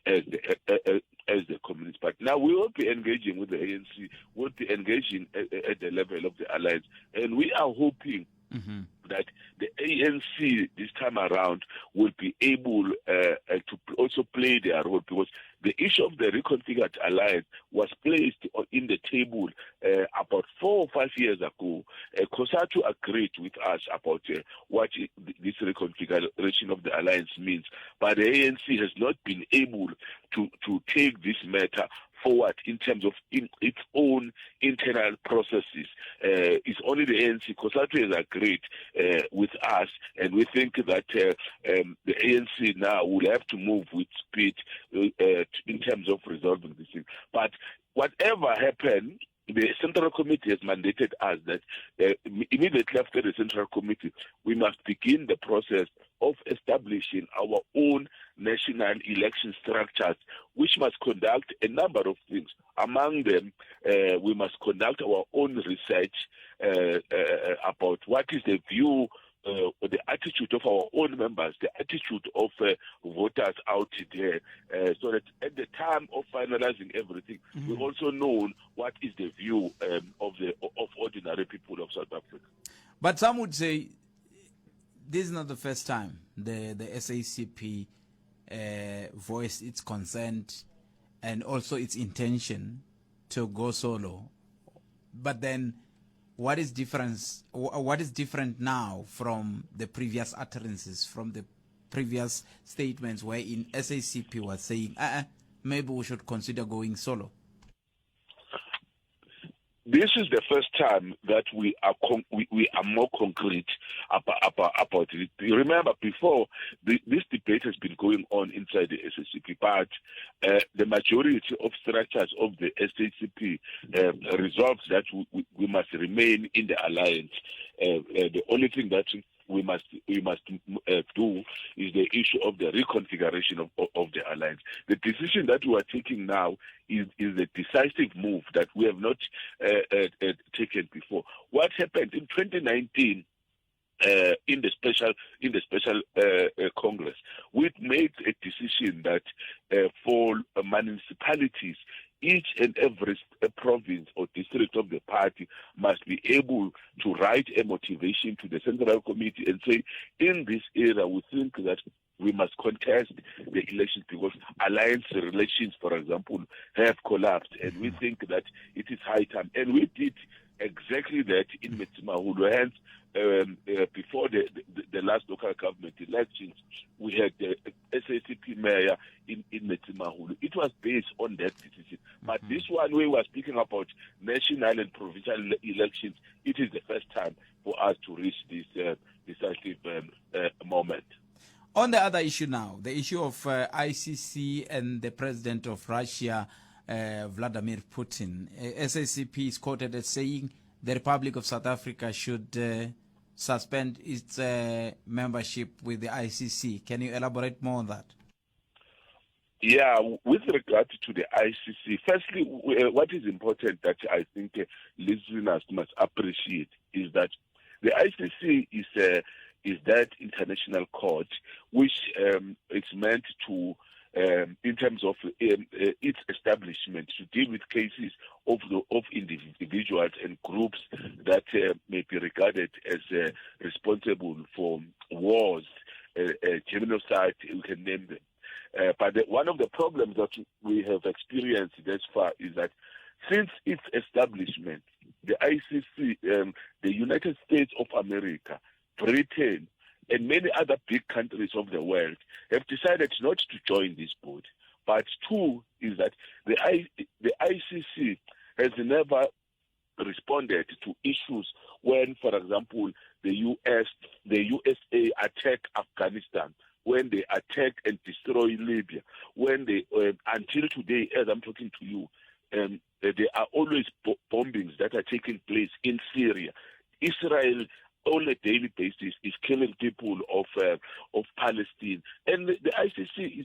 as the Communist Party. Now, we will be engaging with the ANC, we'll be engaging at the level of the alliance, and we are hoping that the ANC this time around will be able to also play their role, because the issue of the reconfigured alliance was placed in the table about 4 or 5 years ago. COSATU agreed with us about what this reconfiguration of the alliance means, but the ANC has not been able to take this matter forward in terms of its own internal processes. It's only the ANC. COSATU has agreed with us, and we think that the ANC now will have to move with speed in terms of resolving this thing. But whatever happened, the Central Committee has mandated us that immediately after the Central Committee, we must begin the process of establishing our own national election structures, which must conduct a number of things. Among them, we must conduct our own research about what is the view, the attitude of our own members, the attitude of voters out there, so that at the time of finalizing everything, we also know what is the view of ordinary people of South Africa. But some would say this is not the first time the SACP voiced its consent and also its intention to go solo. But then, what is difference? What is different now from the previous utterances, from the previous statements wherein SACP was saying, maybe we should consider going solo? This is the first time that we are we are more concrete about it. Remember, before, this debate has been going on inside the SACP, but the majority of structures of the SACP resolved that we must remain in the alliance. The only thing that we must do is the issue of the reconfiguration of the alliance. The decision that we are taking now is the decisive move that we have not taken before. What happened in 2019 in the special Congress, we made a decision that for municipalities, each and every province or district of the party must be able to write a motivation to the Central Committee and say, in this area, we think that we must contest the elections because alliance relations, for example, have collapsed, and we think that it is high time. And we did exactly that in Metsimaholo. Hence, before the last local government elections, we had the SACP mayor in Metsimaholo. It was based on that decision. But this one, we were speaking about national and provincial elections. It is the first time for us to reach this decisive moment. On the other issue now, the issue of ICC and the president of Russia, Vladimir Putin. SACP is quoted as saying the Republic of South Africa should suspend its membership with the ICC. Can you elaborate more on that? Yeah, with regard to the ICC, firstly, what is important that I think listeners must appreciate is that the ICC is that international court which is meant to, in terms of its establishment, to deal with cases of individuals and groups that may be regarded as responsible for wars, genocide, you can name them. But one of the problems that we have experienced thus far is that since its establishment, the ICC, the United States of America, Britain, and many other big countries of the world have decided not to join this body. But two is that the ICC has never responded to issues when, for example, the USA attack Afghanistan, when they attack and destroy Libya, when they, until today, as I'm talking to you, there are always bombings that are taking place in Syria. Israel, on a daily basis, is killing people of Palestine, and the ICC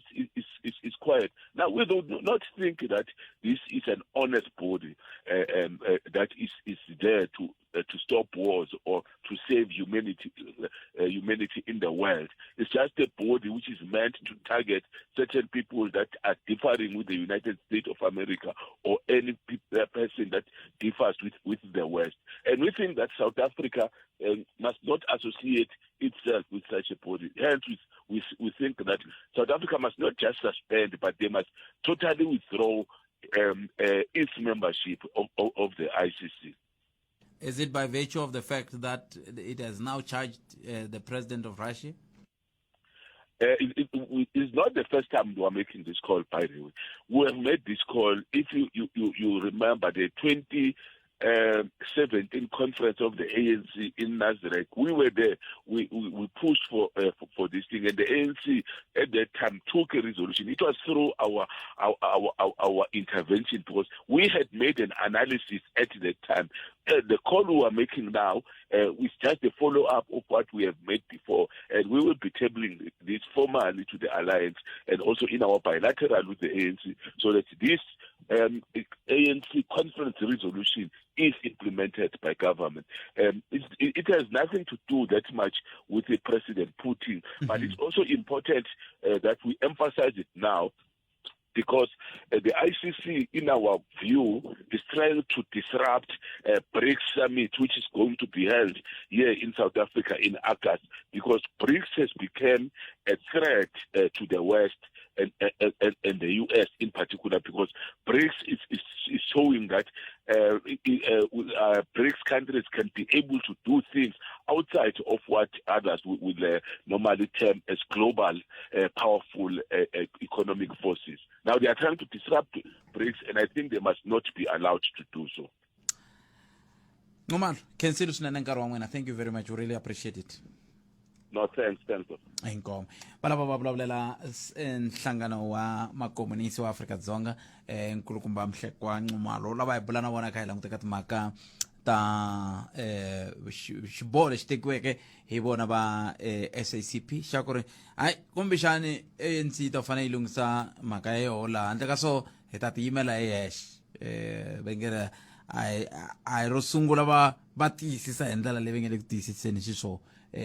is quiet. Now, we do not think that this is an honest body that is there to stop wars or to save humanity, humanity in the world. It's just a body which is meant to target certain people that are differing with the United States of America or any person that differs with, with the West. And we think that South Africa must not associate itself with such a body. Hence, we, we, we think that South Africa must not just suspend, but they must totally withdraw its membership of, of, of the ICC. Is it by virtue of the fact that it has now charged the president of Russia? It, it, it's not the first time we are making this call, by the way. We have made this call, if you, you, you, you remember, the 20 17 conference of the ANC in Nazareth. We were there. We, we, we pushed for, for, for this thing, and the ANC at that time took a resolution. It was through our our our, our, our intervention because we had made an analysis at that time. The call we are making now is just a follow up of what we have made before, and we will be tabling this formally to the alliance and also in our bilateral with the ANC so that this ANC conference resolution is implemented by government. It, it has nothing to do that much with the President Putin, mm-hmm. but it's also important that we emphasize it now because the ICC, in our view, is trying to disrupt a BRICS summit, which is going to be held here in South Africa in August, because BRICS has become a threat to the West and, and, and the US in particular, because BRICS is, is, is showing that BRICS countries can be able to do things outside of what others would, would normally term as global, powerful economic forces. Now they are trying to disrupt BRICS, and I think they must not be allowed to do so. Nxumalo, khensile swinene nkarhi wa n'wina. Thank you very much. We really appreciate it. No, thanks, thanks. Inkomo. Valava va vulavulela nhlangano wa makomunisi wa Afrika-Dzonga nkulukumba Mhlekwa Nxumalo lava hi bula na vona kha hi languteka timhaka ta xiboho lexi tekiweke hi vona va SACP xa ku ri hayi kumbexani ANC yi ta fanele yi lunghisa mhaka ya yoho laha handle ka so hi ta tiyimela hi hexe va nge ri a hi a hi ro sungula va va tiyisisa hi ndlela leyi va nge le ku tiyisiseni xiswona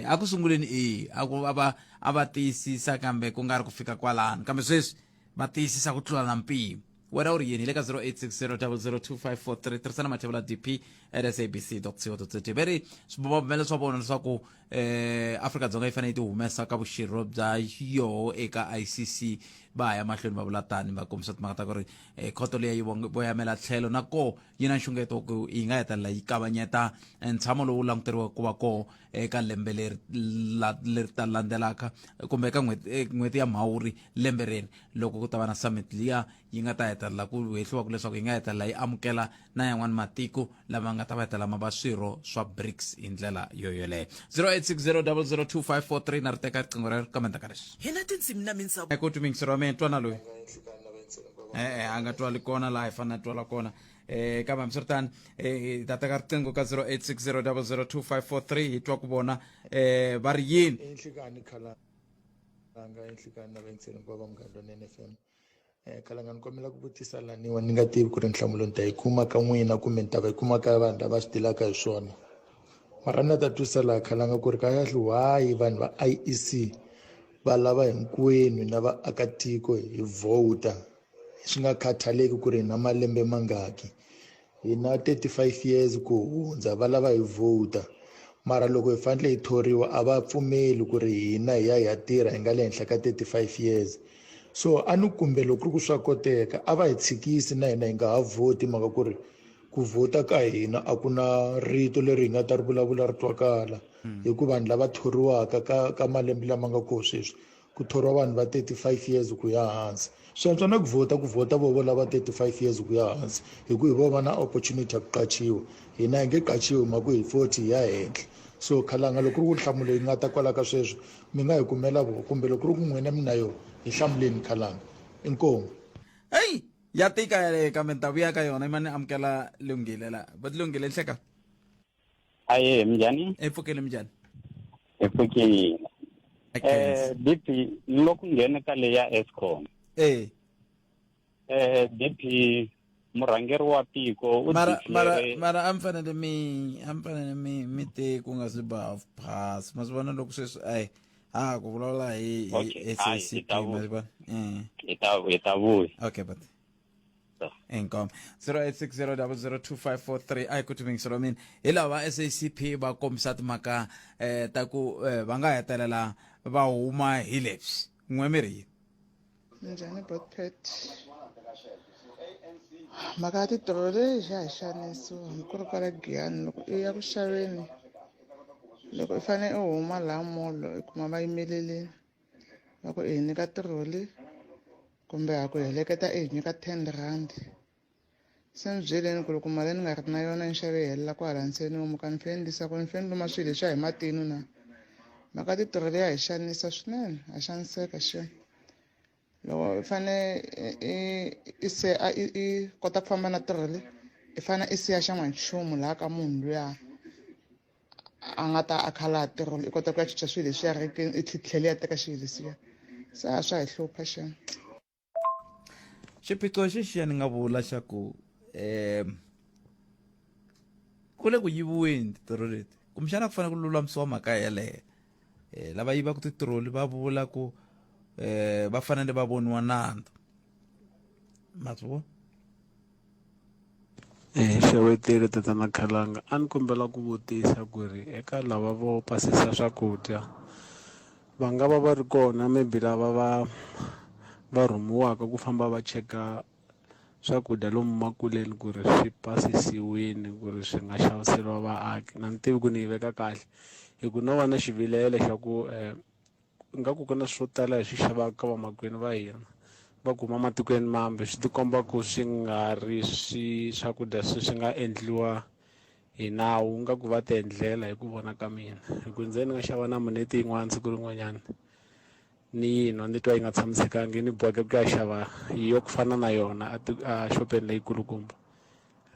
a ku sunguleni e a ku a va a va tiyisisa kambe ku nga ri ku fika kwalano kambe sweswi va tiyisisa ku tlula na mpimo wena u ri yini hi le ka 0860002543 tirhisana mathevula dp at sabc co za ve ri swibumabumelo swa vona leswaku eh Afrika-Dzonga yi fanele yi ti humesa ka vuxirho bya yoho eka ICC va ya mahlweni va vula tani va kombisa timhaka ta ku ri khoto leyi yi voyamela tlhelo na koho yi na nxungeto wa ku yi nga hetelela yi kavanyeta ntshamo lowu languteriweke ku va koho eka lembe leri leri ta landzelaka kumbe eka n'hweti ya mhawuri lembe reri loko ku ta va na summit liya yi nga ta hetelela ku hehliwaka leswaku yi nga hetelela yi amukela na yan'wana matiko lama nga ta va hetelela ma va swirho swa BRICS hi ndlela yo yoleyo. 0860002543 na ri teka riqingho rero kambe ndzhaku ka leswi. Hi na tindzimi na mindzhavuko. Eko tumingisi ra mina twana loyi e-e a nga twali kona laha hi fanele a twala kona kambe hambiswiritano hi ta teka riqingho ka 0860002543 hi twa ku vona va ri yini. Enhlikani khalanga enhlikani na vayingiseri hinkwavo va Munghana Lonene FM. Khalanga ni kombela ku vutisa laniwa ni nga tivi ku ri nhlamulo ni ta yi kuma ka n'wina kumbe ni ta va yi kuma ka vanhu lava swi tilaka hi swona. Mara ni la ta twisisa laha khalanga ku ri kahlekahle why vanhu va I_E_C va lava hinkwenu na vaakatiko hi vote swi nga khathaleki ku ri hi na malembe mangaki hi na 35 years ku hundza va lava hi vote mara loko hi fanele hi thoriwa a va pfumeli ku ri hina hi ya hi ya tirha hi nga le henhla ka 35 years so a ni kumbe loko ku ri ku swa koteka a va hi tshikisi na hina hi nga ha vhoti mhaka ku ri ku vhota ka hina a ku na rito leri hi nga ta ri vulavula ri twakala hi ku vanhu lava thoriwaka ka ka malembe lama nga koho sweswi ku thoriwa vanhu va 35 years ku ya hansi swi antswa na ku vhota ku vhota vovo lava 35 years ku ya hansi hi ku hi vo va na opportunity ya ku qachiwa hina hi nge qachiwi mhaka hi 40 hi ya henhla so khalanga loko ku ri ku nhlamulo yi nga ta kwala ka sweswo mi nga hi kumela vo kumbe loko ku ri ku n'wina mi na yona hi hlamuleni khalanga inkomu. Heyi ya tika yaleyo kambe ni ta vuya ka yona imani amukela Lunghile la but Lunghile nhleka. Aye, minjhani? Hi pfukile minjhani? Hi pfukile. BP loko nghena ka leya Eskom. Eh. BP Murhangeri wa tiko u mara mara declare mara a mi fanele mi a mi fanele mi mi te ku nga si ba half past ma swi vona loko sweswi ai ha ku vulavula hi hi Okay, hayi, hi SACP ta ma vuya. swi vona eh hi ta hi ta vuya. Okay, but inkomo 0860002543 a hi ku timingiselo mina hi lava SACP va kombisa timhaka eh ta ku eh, va nga hetelela va huma hi leswi n'we mi ri yini Minjhani Botpet mhaka ya titiroli ya hi xanisiwa hambi ku ri kwala Giyani loko i ya ku xaveni loko i fane i huma laha mall i kuma va yimelelini va ku i hi nyika tiroli kumbe ha ku heleketa i hi nyika 10 rand. Se ni byeleni ku loko mali ni nga ri na yona ni xave yi helela kwala ndzeni muka ni fanele ni ndlisa ku ni fanele ni luma swilo leswiya hi matinu na. Mhaka titiroli ya hi xanisa swinene ha xaniseka xem. Loko i fane i i se a i i kota ku famba na tiroli i fane i siya xan'wanchumu laha ka munhu luya a nga ta a kha laha tiroli i kota ku ya cinca swilo leswiya rekeni i tlhela i ya teka xilo lexiya se a swa hi hlupha xem. Xiphiqo xexiya ni nga vula xa ku um ku le ku yiviweni titiroli leti kumbexana ku fanele ku lulamisiwa mhaka yeleyo um lava yivaka titiroli va vula ku um va fanele va voniwa nandzu ma swi vona. Xewetile tatana Khalanga a ni kombela ku vutisa ku ri eka lava vo pasisa swakudya va nga va va ri kona maybe lava va va rhumiwaka ku famba va cheka swakudya lomu makuleni ku ri swi pasisiwini ku ri swi nga xaviseriwa vaaki na ni tivi ku ni yi veka kahle hi ku no va na xivilelo xa ku Ingaku ku na swo tala hi swi xavaka ka vamakwenu va hina va ku huma matikweni mambe swi tikomba ku swi nga ri swi swakudya swi swi nga endliwa hi nawu nga ku va ti endlela hi ku vona ka mina hi ku ndzeni nga xava na muneti yin'wana siku rin'wanyana ni yi nwa ni twa yi nga tshamisekangi ni boheke ku ya xava yo ku fana na yona a a xopeni leyikulukumba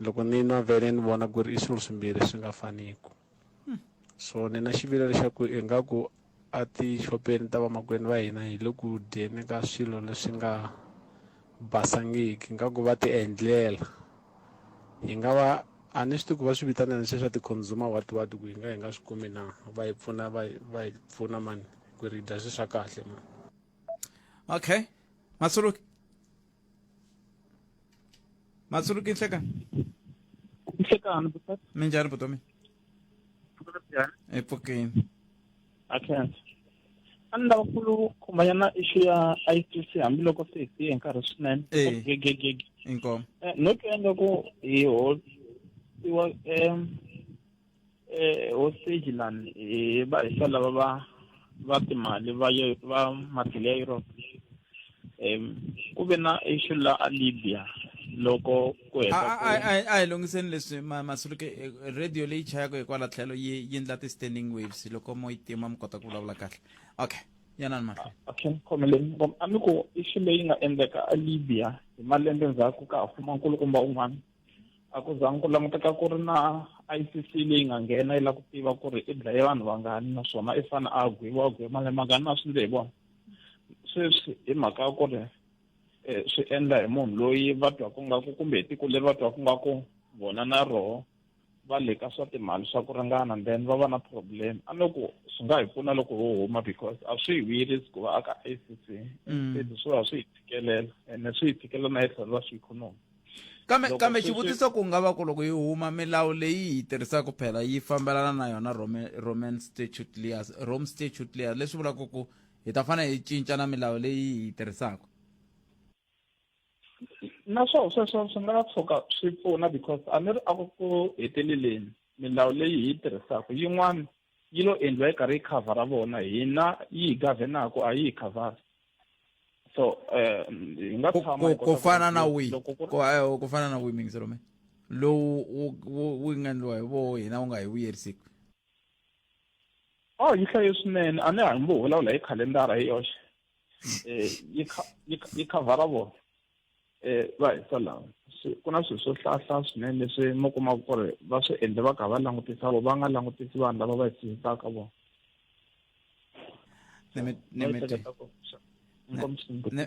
loko ni nwa vhele ni vona ku ri i swilo swimbirhi swi nga faniku so ni na xivilelo xa ku ingaku a tixopeni ta vamakwenu va hina hi le ku dyeni ka swilo leswi nga basangiki ingaku va ti endlela hi nga va a ni swi tivi ku va swi vitana yini sweswi swa ti-consumer what what ku hi nga hi nga swi kumi na va hi pfuna va va hi pfuna mani ku ri hi dya swilo swa kahle mani. Okay Masuluke Masuluke nhlekani Nhlekani buti. Minjhani buti wa mina? Epfukeni. Akhensa. A ni lava ku khumbanyana issue ya ICC hambiloko se hi siye hi nkarhi swinene. Eh. Gegegege. Inkomu. Eh, no twa ingaku hi hoxiwa eh hostage lani hi va hi lava va va timali va va matlhelo ya Europe. Ku ve na issue la a Libya loko ku heta ku a hi lunghiseni leswi Masuluke eh, radio leyi chayaka hi kwala tlhelo yi yi endla ti-standing waves loko mo yi tima mi kota ku vulavula kahle okay yanani mahlweni. Okay khomeleni a ni ku issue leyi nga endleka a Libya hi malembe ndzhaku ka ha fuma nkulukumba un'wana a ku zangi ku languteka ku ri na ICC leyi nga nghena yi lava ku tiva ku ri i dlaye vanhu vangani naswona i fane a gweviwa a gweviwa malembe mangani na swi ndle hi vona sweswi hi mhaka ya ku ri eh, swi endla hi munhu loyi va twaku ngaku kumbe hi tiko leri va twaku ngaku vona na roho va le ka swa timali swa ku ringana then va va na problem a ni ku swi nga hi pfuna loko ho huma because a swi hi vuyerisi ku va aka ICC instead swi va swi hi tshikelela ene swi hi tshikelela na hi tlhelo ra swa ikhonomi. Kambe Loko kambe sweswi xivutiso ku nga va ku loko yi huma milawu leyi hi yi tirhisaka phela yi fambelana na yona Rome, Roman Statute liya Rome Statute liya leswi vulaka ku hi ta fanele hi cinca na milawu leyi hi yi tirhisaka. Na swona sweswo swi nga tshuka swi pfuna because a ni ri a ku ku heteleleni milawu leyi hi yi tirhisaka yin'wana yi lo endliwa yi karhi yi khavhara vona hina yi hi gavhenaka a yi hi khavhari so hi nga tshama hi ku kota ku fana na ri wihi loko ku ri ku ku fana na wihi mingiselo me lowu wu nga endliwa hi voho hina wu nga hi vuyerisiki. Oh yi hlaye swinene a ni hambi ho vulavula hi khalendara hi yoxe yi yi khavhara vona va hisa laha ku na swilo swo hlahla swinene leswi mi kumaka ku ri va swi endle va kha va langutisa vo va nga langutisi vanhu lava va hi ka vona.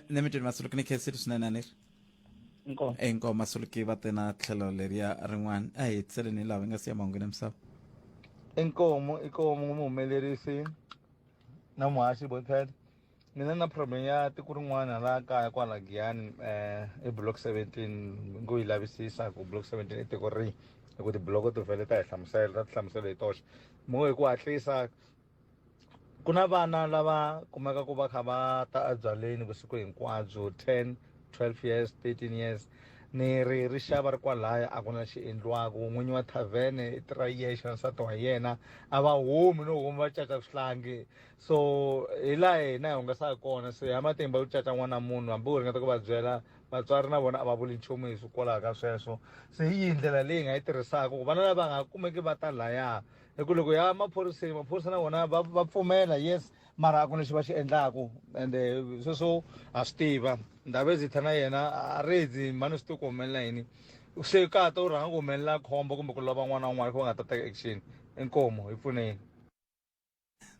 Nemitweni Masuluke ni khensile swinene a ni ri. Inkomu. Inkomu Masuluki va te na tlhelo leriya rin'wana. A hi hetiseleni laha vi nga siya mahungu ya misava. Inkomu, inkomu muhumelerisi na muhaxi Boypad. Mina na problem ya tiko rin'wana laha kaya kwala Giyani eh i block 17 ngo yi lavisisa ku block 17 i tiko rihi hi ku tibloko ti vhele ta hi hlamusela ta ti hlamusela hi toxe mo hi ku hatlisa ku na vana lava kumekaka va kha va ta ebyaleni vusiku hinkwabyo 10 12 years 13 years ni ri ri xava ri kwalaya a ku na xi endliwaka n'winyi wa thavene i tirha yexe na nsati wa yena a va humi no humi va caca swihlangi so hi laha hina hi hungasaka kona se ya matimba yo caca n'wana munhu hambi u ringeta ku va byela vatswari na vona a va vuli nchumu hi kwalaho ka sweswo se hi yihi ndlela leyi hi nga yi tirhisaka ku vana lava nga kumeki va ta laya hi ku loko ya maphoriseni maphorisa na vona va va pfumela yes mara a ku na lexi va xi endlaku ende sweswo ha swi tiva ndhavezitha na yena a redzi mhani swi tivi ku humelela yini se ka ha to rhanga ku humelela khombo kumbe ku lova n'wana un'wana ku va nga ta teka action inkomu hi pfuneni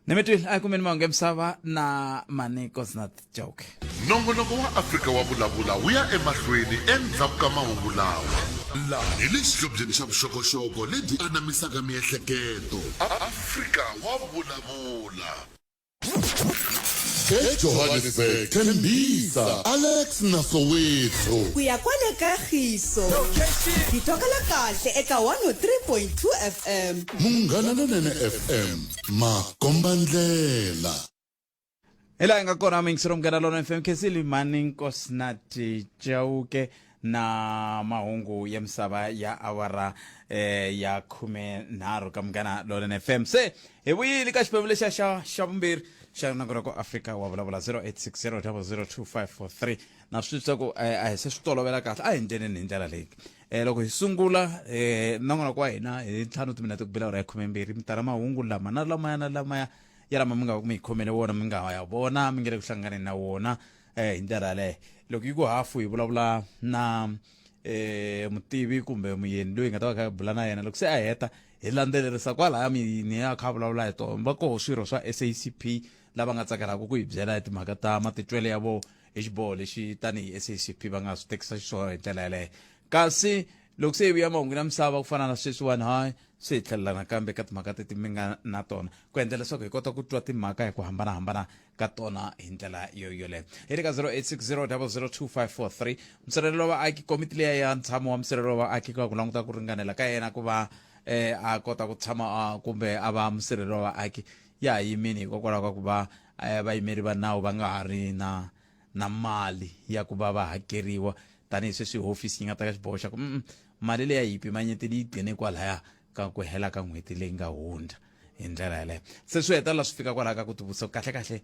Ni mi twile a hi kumeni mahungu ya misava na Maniko Snat Joke. Nongonoko wa Afrika wa Vulavula wu ya emahlweni endzhaku ka mahungu lawa. Laha hi le xihlobyeni xa vuxokoxoko lebyi anamisaka miehleketo. Afrika wa Vulavula. EJohannesburg, Tembisa, Alex na Soweto. Ku ya kwale ka Khiso. Hi twakala kahle eka 103.2 FM. Munghana Lonene FM, makombandlela. Hi laha hi nga kona muyingiseri Munghana Lonene FM Khensile Mhani Nkosinathi Chauke na mahungu ya misava ya awara eh, ya 13 ka Munghana Lonene FM. Se hi vuyile ka xiphemu lexiya xa xa vumbirhi xa nongonoko Afrika wa vulavula 0860 002543 na swi twisisa ku eh, a hi se swi tolovela kahle a hi ndleleni hi ndlela leyi eh, loko hi sungula eh, nongonoko wa hina hi ntlhanu timinete ku bila awara ya 12 mi tala mahungu lama na lamaya na lamaya ya lama mi nga mi hi khomele wona mi nga ya vona mi nge le ku hlanganeni na wona eh, hi ndlela yaleyo loko yi ku hafu hi vulavula na eh, mutivi kumbe muyeni loyi hi nga ta va kha hi bula na yena loko se a heta hi landzelerisa kwalaya miyini ya kha a vulavula hi tona va koho swirho swa SACP lava nga tsakelaka ku hi byela hi timhaka ta matitwelo ya vona hi xiboho lexi tanihi SACP va nga swi tekisa xiswona hi ndlela yaleyo kasi loko se hi vuya mahungu ya misava ku fana na sweswiwani hayi se hi tlhelela nakambe ka timhaka teti mi nga na tona ku endla leswaku hi kota ku twa timhaka hi ku hambanahambana ka tona hi ndlela yo yoleyo hi le ka 0860002543 musirhelelo wa vaaki komiti leya ya ntshamo wa musirhelelo wa vaaki ka ku languta ku ringanela ka yena ku va eh, a kota ku tshama a, kumbe a va musirhelelo wa vaaki ya ha yimini hikokwalaho ka ku va eh, vayimeri va nawu va nga ha ri na na mali ya ku va va hakeriwa tanihi sweswi hofisi yi nga teka xiboho xa ku mm, mali leyi a yi pimanyeteli yi gcine kwalaya ka ku hela ka n'hweti leyi nga hundza hi ndlela yaleyo se swi hetelela swi fika kwalaho ka ku tivutisa ku kahle-kahle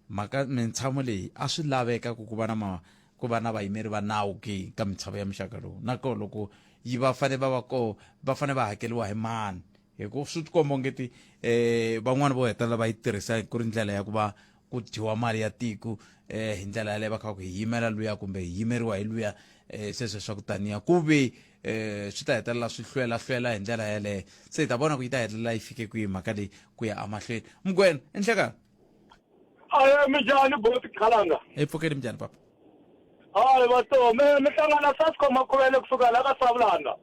mhaka mintshamo leyi a swi laveka ku ku va na ma ku va na vayimeri va nawu ke ka mintshamo ya muxaka lowu na koho loko yi va fane va va koho va fane va hakeriwa hi mani hi ku swi tikomba ongeti um van'wani vo hetelela va yi tirhisa ku ri ndlela ya ku va ku dyiwa mali ya tiko eh hi ndlela yaleyo va kha ku hi yimela luya kumbe hi yimeriwa hi luya eh sweswo swa ku taniya ku ve eh swi ta hetelela swi hlwela hlwela hi ndlela yaleyo se hi ta vona ku yi ta hetelela yi fike kwihi mhaka leyi ku ya emahlweni mugwena i nhlekani Aye minjhani boti Khalanga? Hi pfukeni minjhani papa? Hayi vato, me mi hlangana Sasco Makhuvele kusuka la ka Savulanda.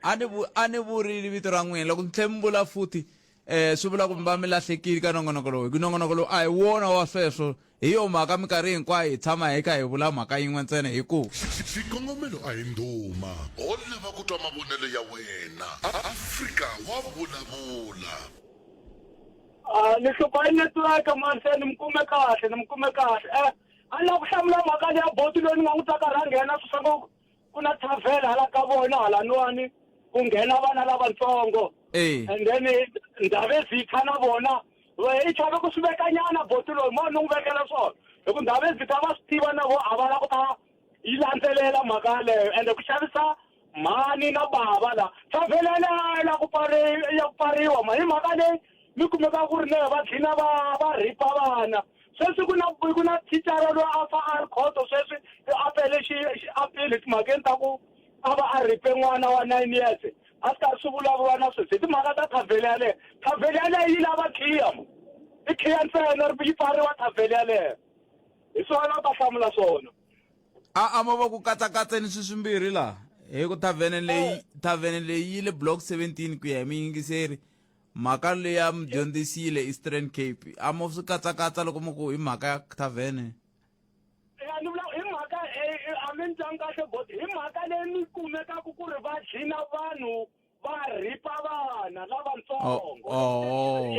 A ni vu a ni vurile vito ra n'wina loko mi tlhe mi vula futhi eh swi vula ku mi va mi lahlekile ka nongonoko lowu hi ku nongonoko lowu a hi wona wa sweswo hi yo mhaka minkarhi hinkwayo hi tshama hi kha hi vula mhaka yin'we ntsena hi ku Xikongomelo a hi ndhuma. Ho lava ku twa mavonelo ya wena. Afrika wa vulavula. Ah, ni hlupha hi network mani se ni mi kume kahle ni mi kume kahle eh a ni lava ku hlamula mhaka leya boti loyi ni nga n'wi twa karhi a nghena swi swa ku na thavhela hala ka vona halaniwani ku nghena vana lavatsongo Eh. and then ndhavezitha na vona i chave ku swi vekanyana boti loyi mo ni n'wi vekela swona hi ku ndhavezitha va swi tiva na vo a va la ku ta yi landzelela mhaka yaleyo ende ku xavisa mhani na bava la thavhela yaleyo ya ku ya ku pfariwa ma hi mhaka leyi mi kumeka ku ri ne va dlina va va rhipa vana sweswi ku na ku na thicara loyi a fa a ri khoto sweswi a pele xi xi apili timhakeni ta ku a va a rhipe n'wana wa 9 years a swi karhi swi vulavuriwa na sweswi hi timhaka ta thavhele yaleyo thavhele yaleyo yi lava khiya mo i khiya ntsena yi pfariwa thavhele yaleyo hi swona u ta hlamula swona. A a mo va ku katsakatseni swi swimbirhi laha hi ku thavene leyi thavene leyi yi le block 17 ku ya hi miyingiseri mhaka leya mudyondzisi yi le Eastern Cape a mo swi katsakatsa loko mo ku hi mhaka ya thavene Ya ni vula hi mhaka a mi ni twangi kahle boti hi mhaka leyi mi kumekaka ku ri va dlina vanhu va rhipa vana lavatsongo oh.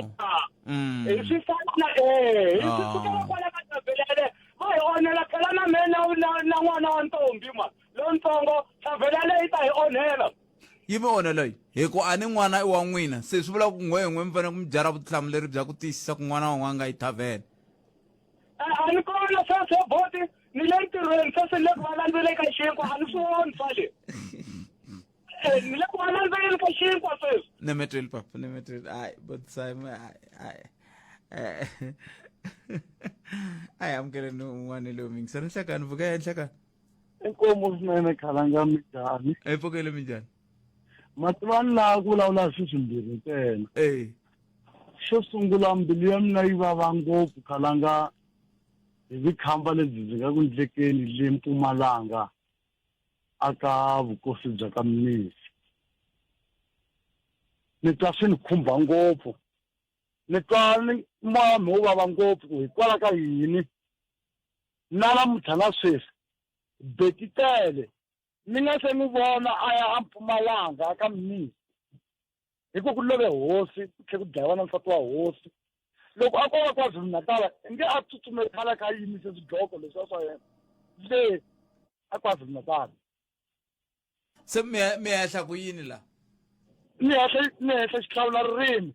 Hi swi fana na eh hi swi sukela kwala ka Tavhelele va hi onhela phela na me na na na n'wana wa ntombi ma lontsongo Tavhelele yi ta hi onhela yi mi onhela yi hi ku a ni n'wana i wa n'wina se swi vula ku n'we hi n'we mi fanele ku mi byara vutihlamuleri bya ku tiyisisa ku n'wana wa n'we a nga yi thavhene a ni kona sweswo boti ni le ntirhweni sweswi ni le ku va landzeleni ka xinkwa a ni swi voni swale Eh, ni le ku va landzeleni ka xinkwa sweswi ni mi twile papa ni mi twile hayi botisime hayi hayi Eh, a hi amukeleni un'wana lowu mingisani nhlekani vuka ya nhlekani inkomu swinene khalanga minjhani e pfukele minjhani mativani laha ku vulavula hi swilo swimbirhi ntsena e xo sungula mbilu ya mina yi vava ngopfu khalanga hi vukhamba lebyi byi nga ku ndlekeni le Mpumalanga aka vukosi bya ka Mnisi. Ni twa swi ni khumba ngopfu. Ni twa ni moya wa mina wu vava ngopfu ku hikwalaho ka yini na namuntlha na sweswi Bheki Cele ni nga se n'wi vona a ya a Mpumalanga aka Mnisi. Hi ku ku love hosi ku tlhe ku dlayiwa na nsati wa hosi. Loko a ko va KwaZulu-Natal i nge a tsutsume khale a kha a yimise swidloko leswiya swa yena le a KwaZulu-Natal. Se mi mi hehla ku yini la? Ni hehla ni hehla xihlawula ririmi.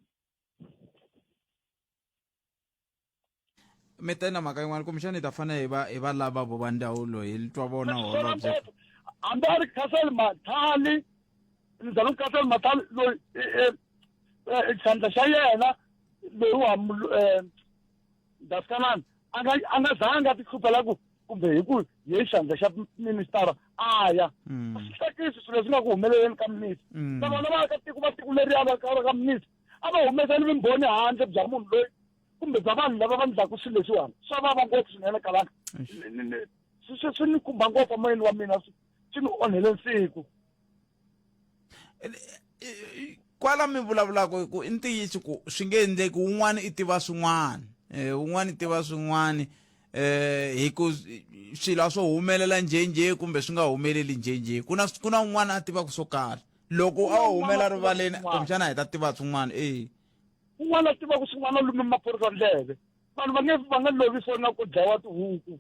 Mi te na mhaka yin'wana kumbexana hi ta fanele hi va hi va lava vo va ndzawulo hi twa vona holobye. Hambi a ri Cassel Mathale ndzhaku Cassel Mathale loyi xandla xa yena loyi wa Ndaskanani a nga a nga zanga a ti hluphela ku kumbe hi ku ye xandla xa ministara a ya a swi tsakisi swilo leswi nga ku humeleleni ka minista na vona vaakatiko va tiko leriya va ka ka minista a va humeseli vumbhoni handle bya munhu loyi kumbe bya vanhu lava va ndlaku swilo leswiwani swa vava ngopfu swinene kalaka swi swi ni khumba ngopfu emoyeni wa mina swi ni onhele nsiku kwala mi vulavulaka hi ku i ntiyiso ku swi nge endleki wun'wana i tiva swin'wana um wun'wana i tiva swin'wana eh hi ku swilo a swo humelela njhenjhe kumbe swi nga humeleli njhenjhe ku na ku na un'wana a tivaka swo karhi loko a humela rivaleni kumbexana hi ta tiva swin'wana e un'wana a tivaka swin'wana a lume maphorisa ndleve vanhu va nge va nga lovisiwa na ku dlawa tihuku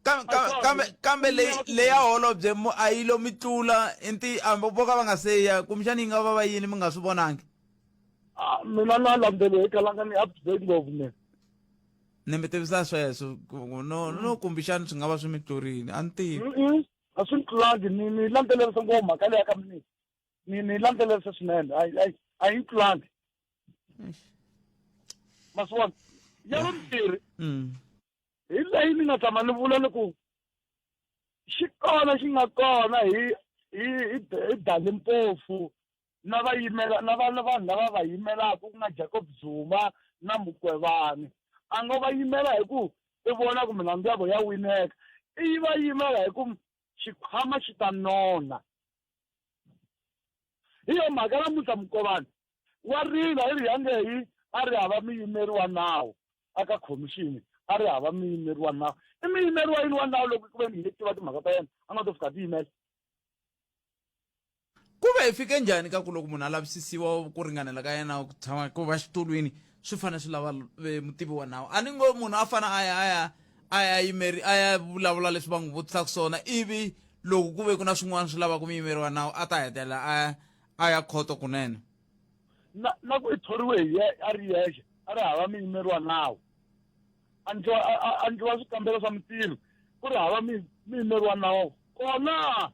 kambe kambe leyi leya holobye a yi lo mi tlula i nti vo ka va nga se ya kumbexana yi nga va va yini mi nga swi vonangi ah, mina na landzele hi kalanga ni up to date ngopfu mina ni mi tivisa sweswo no no kumbexana swi nga va swi mi tlurile a ni tivi a swi ni tlulangi ni ni landzelerisa ngopfu mhaka leya ka mina ni ni landzelerisa swinene a yi ni tlulangi ma swi vona ya vumbirhi mm. hi leyi ni nga tshama ni vula ni ku xi kona xi nga kona hi hi hi Dali Mpofu na va yimela na va vanhu lava va yimelaka ku nga Jacob Zuma na Mukwevane a ngo va yimela hi ku i vona ku milandzu ya vo ya wineka i va yimela hi ku xikhwama xi ta nona hi yo mhaka namuntlha Mukwevane wa rila hi ri yangeyi a ri hava muyimeri wa nawu aka khomixini a ri hava muyimeri wa nawu i muyimeri wa yini wa nawu loko ku ve ni hi tiva timhaka ta yena a nga to fika a tiyimela ku ve hi fike njhani ka ku loko munhu a lavisisiwa ku ringanela ka yena ku tshama ku va xitulwini swi fanele swi lava eh, mutivi wa nawu a ni ngo munhu a fane a ya a ya a ya yimeri a ya vulavula leswi va n'wi vutisaka swona ivi loko ku ve ku na swin'wana swi lavaka muyimeri wa nawu a ta hetelela a a ya khoto kunene na na ku i thoriwe hi ye a ri yexe a ri hava muyimeri wa nawu a ndliwa a ndliwa swikambelo swa mintirho ku ri hava muyimeri wa nawu kona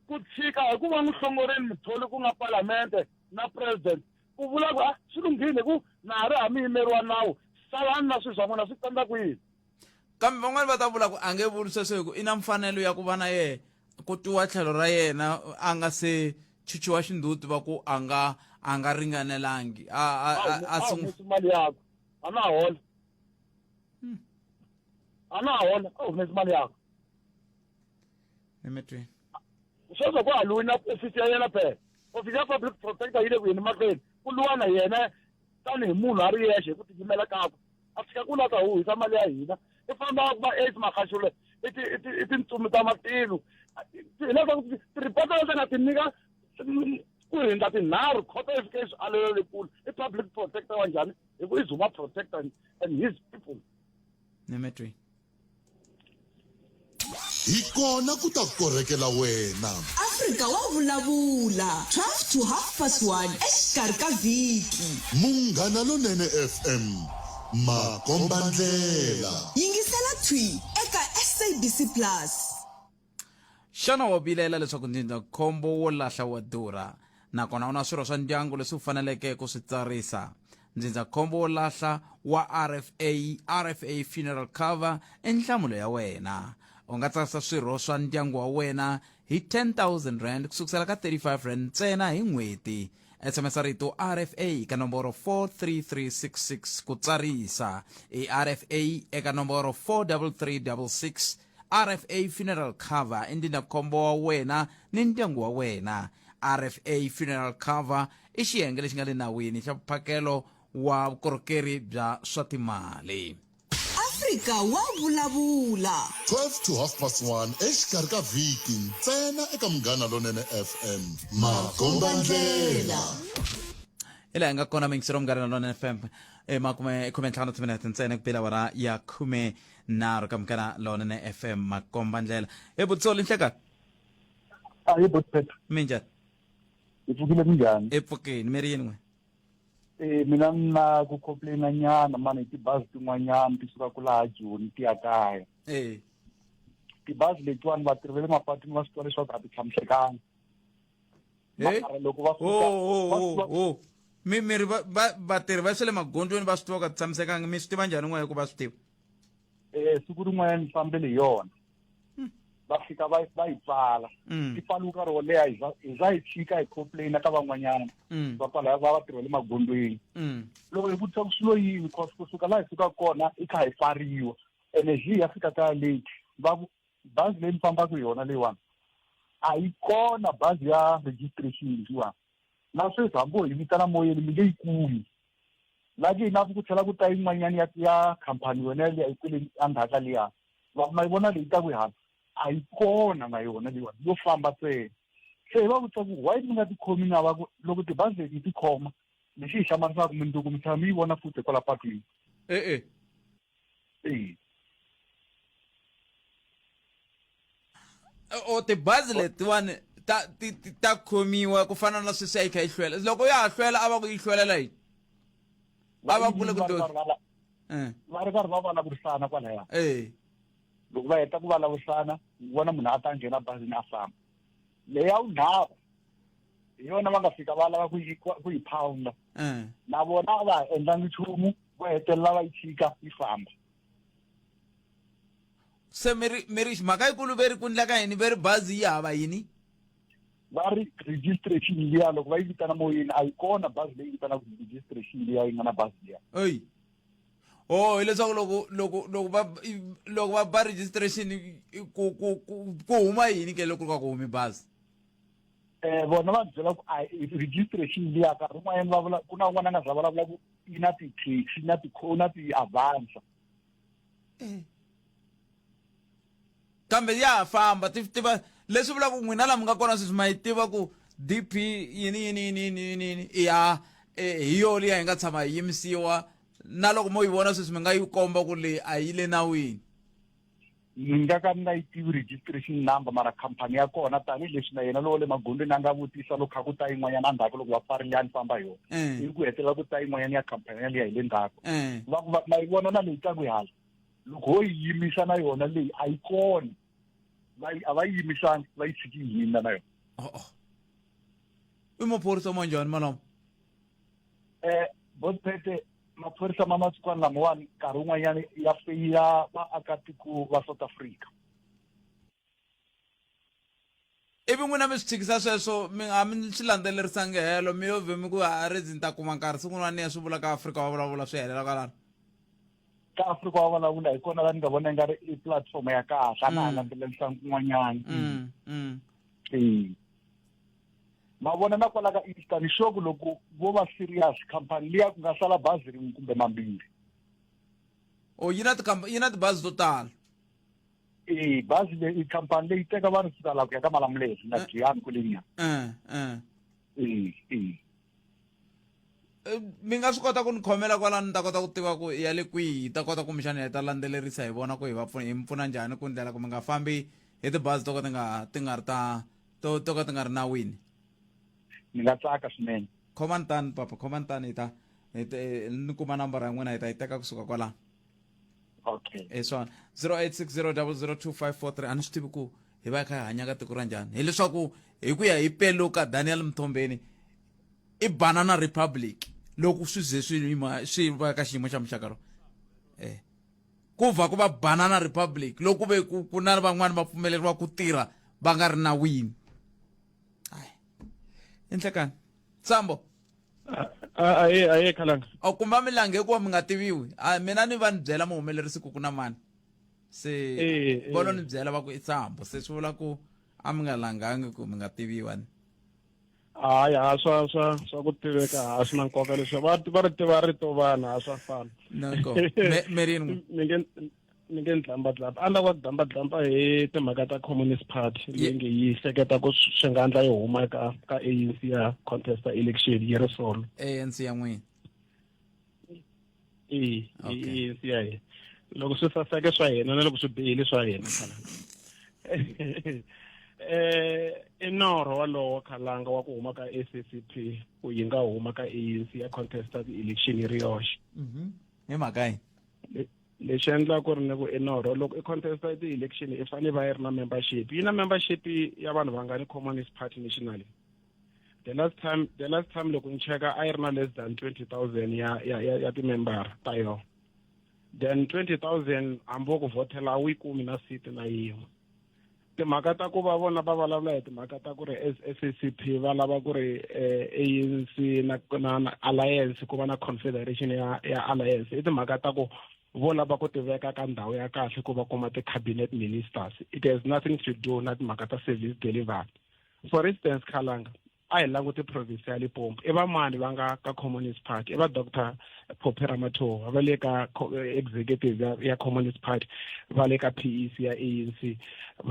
ku tshika hi ku va n'wi hlongorini mutholi ku nga palamente na president ku vula ku a swi lunghile ku na ha ri ha muyimeri wa nawu salani na swilo swa n'wina swi tsandza kwini kambe van'wani va ta vula ku a nge vuli sweswo hi ku i na mfanelo ya ku va na yehe ku twiwa tlhelo ra yena a nga se chuchiwa xindzhuti va ku a nga a nga ringanelangi a a a a mali yakwe a na hola hmm. A na ha hola, a humesi mali yakwe. Emetweni. Sweswo ku ha lwiwi na ofisi ya yena phela. Ofisi ya public protector yi le ku yeni mahlweni. Ku lwiwa na yena tanihi munhu a ri yexe hi ku tiyimela kakwe. A fika ku la ta huhisa mali ya hina. I famba a ku va Ace Magashule i ti i ti i tintsumi ta matilo. Hileswaku ti-report leti nga ti nyika ku hundza tinharhu khoto yi fike yi swi alela le kule. I public protector wa njhani? Hi ku i Zuma protector and his people. Nemetweni. Hi kona ku ta korhekela wena. Afrika wa vulavula 12 to half past 1 exikarhi ka vhiki. Munghana Lonene FM, makombandlela. Yingisela thwi eka SABC Plus. Xana wa vilela leswaku ndzindzakhombo wo lahla wa durha nakona u na swirho swa ndyangu leswi u faneleke ku swi tsarisa? Ndzindzakhombo wo lahla wa RFA, RFA Funeral Cover, i nhlamulo ya wena. U nga tsarisa swirho swa ndyangu wa wena hi R10,000 ku sukusela ka R35 ntsena hi n'hweti. SMS rito RFA ka nomboro 43366 ku tsarisa. I RFA eka nomboro 43366. RFA Funeral Cover i ndzindzakhombo wa wena ni ndyangu wa wena. RFA Funeral Cover i xiyenge lexi nga le nawini xa mphakelo wa vukorhokeri bya swa timali. Afrika wa vulavula. 12 to half past 1 exikarhi ka vhiki ntsena eka Munghana Lonene FM. Makombandlela. Hi laha hi nga kona miyingiseri wa Munghana Lonene FM emakume khumentlhanu timinete ntsena ku bela awara ya khume nharhu ka Munghana Lonene FM makombandlela. He Butsoli nhlekani. Ahee Botpet. Minjhani? Hi pfukile minjhani? Hi pfukile mi ri yini n'we? Eh mina ni na ku complaina nyana mani hi tibazi tin'wanyana ti sukaka laha Joni ti ya kaya. Eh. Tibazi letiwani vatirhi va le mapatwini va swi tiva leswaku a ti tshamisekanga. Eh? Mara loko va fika Oh, va oh, swi tiva oh, oh. Mi mi ri va va vatirhi va swa le magondzweni va swi tiva ku a ti tshamisekanga mi swi tiva njhani n'we ku va swi tiva? eh siku rin'wanyana ni fambele hi yona. Va fika va va yi pfala. Mm. Ti pfaliwe nkarhi wo leha hi za hi za hi tshika hi complaina ka van'wanyana. Mm. Va kwalaya va vatirhi va le magondzweni. Mm. Loko hi vutisa ku swi lo yini cause kusuka laha hi sukaka kona i kha hi pfariwa ene hi ya fika kaya late va ku bazi leyi mi fambaka hi yona leyiwani a yi kona bazi ya registration leyiwani na sweswi hambi ho yi vitana moyeni mi nge yi kumi la ke na ku tlhela ku ta yin'wanyana ya ya khampani yona yaliya yi kwele endzhaku ka liya va ku ma yi vona leyi ta ku hala a yi kona na yona leyiwani yo famba ntsena se hi va vutisa ku why mi nga tikhomi na va ku loko tibazi leti ti khoma lexi hi hlamarisaka mundzuku mi tlhela mi yi vona futhi kwala patwini e-e e o tibazi letiwani ta ti ti- ta khomiwa ku fana na sweswi a yi kha yi hlwela loko ya ha hlwela a va ku yi hlwelela yini a va kule ku va ri karhi va la- Eh. va ri karhi va vulavurisana kwalaya Eh. loko va heta ku vulavurisana vona munhu a ta nghena bazini a famba leya vunharhu hi yona va nga fika va lava ku yi ku yi pounda Eh. na vona a va ha endlangi nchumu vo hetelela va yi tshika yi famba se mi ri mi ri mhaka yikulu ve ri ku endleka yini ve ri bazi yi hava yini va ri registration liya loko va yi vitana moyeni a yi kona bazi leyi vitanaka registration liya yi nga na bazi liya eyi oh hileswaku loko loko loko va loko va ba registration ku ku ku ku huma yini ke loko ku ri ka ku humi bazi eh vona va byela ku a registration liya nkarhi wun'wanyana va vula ku na un'wana a nga za vulavula ku yi na ti-taxi na ti na ti-avanza kambe ya ha famba ti tiva leswi vulaka ku n'wina laha mi nga kona sweswi ma yi tiva ku dp yini yini yini yini yini yini ya eh, hi yo liya hi nga tshama yi yimisiwa na loko mo yi vona sweswi mi nga yi komba ku leyi a yi le nawini ni nga ka ni nga yi tivi registration number mara khampani ya kona tanihileswi na yena lowo le magondzweni a nga vutisa loko kha ku ta yin'wanyana endzhaku loko va pfarile a ni famba hi yona Mm. i ku hetelela ku ta yin'wanyana ya khampani yaliya hi le ndzhaku Mm. va ku va ma yi vona na leyi taku hi hala loko ho yi yimisa na yona leyi a yi kona va yi a va yi yimisangi va yi tshiki yi hindza na yona oh. i maphorisa ma njhani malama eh bophete maphorisa ma masikwana lamawani nkarhi wun'wanyana ya feya vaakatiko va South Africa ivi n'wina mi swi tshikisa sweswo mi a mi swi landzelerisangi helo mi yo vhe mi ku a rezi ni ta kuma nkarhi siku rin'wana ni ya swi vula ka afrika wa vulavula swi helela kwalano Ka Afrika wa vulavula hi kona la ni nga vona i nga ri i platform ya kahle a na ha landzelerisa kun'wanyana. E ma vona na kwala ka Easter ni sure ku loko vo va serious company liya ku nga sala bazi rin'we kumbe mambirhi. O yi na yi na tibazi to tala. E bazi leyi company leyi teka vanhu kusuka la ku ya ka Malamulele na Giyani kweleniya. E e. Mi nga swi kota ku ni khomela kwalano ni ta kota ku tiva ku ya le kwihi hi ta kota kumbexana hi ta landzelerisa hi vona ku hi va pfuna hi mi pfuna njhani ku ndlela ku mi nga fambi hi tibazi to ka ti nga ti nga ri ta to to ka ti nga ri nawini. Ni nga tsaka swinene. Khomani tani papa, khomani tani hi ta hi ta ni kuma nambara ya n'wina hi ta yi teka kusuka kwalano. Okay. Hi swona 0860002543 a ni swi tivi ku hi va hi kha hi hanya ka tiko ra njhani hileswaku hi ku ya hi peluka Daniel Mthombeni i banana republic loko swi ze swi yima swi va ka xiyimo xa muxaka lo eh ku va ku va banana republic loko ve ku ku na van'wani va pfumeleriwa ku tirha va nga ri nawini ai inhlekani tsambo aye aye khalanga o kumba mi lange hikuva mi nga tiviwi a mina ni va ni byela muhumelerisi ku ku na mani se volo ni byela va ku i tsambo se swi vula ku a mi nga langangi ku mi nga tiviwa ni Hayi ha swa swa swa ku tiveka a swi na nkoka leswi va va ri tiva rito vanhu a swa fana. Nako. Merini. Ni nge ni nge dlamba dlamba a ni lava ku dlamba dlamba hi timhaka ta Communist Party leyi nge yi hleketa ku swi nga endla yi huma ka ka ANC ya contesta election yi ri solo. ANC ya n'wina. E ANC ya hina. Loko swi saseke swa hina na loko swi bihile swa hina khalanga. I norho walowo khalanga wa ku huma ka SACP ku yi nga huma ka ANC ya contesta ti-election yi ri yoxe. Hi mhaka yini? Lexi endlaka ku ri ni ku i norho loko i contesta ti-election i fanele va yi ri na membership. Yi na membership ya vanhu vangani Communist Party nationally? The last time the last time loko ni cheka a yi ri na less than 20000 ya ya ya, ya ti-member ta yona. Then 20000 hambi wo ku vhotela a wu yi kumi na seat na yin'we. Timhaka ta ku va vona va vulavula hi timhaka ta ku ri SACP va lava ku ri ANC na na na alliance ku va na confederation ya ya alliance i timhaka ta ku vo lava ku tiveka ka ndhawu ya kahle ku va kuma ti-cabinet ministers. It has nothing to do na timhaka ta service delivery. For instance, Khalanga, a hi languti province ya Limpopo. I va mani va nga ka Communist Party? I va Doctor Phophi Ramathuba va le ka executive ya, ya Communist Party, va le ka PEC ya ANC.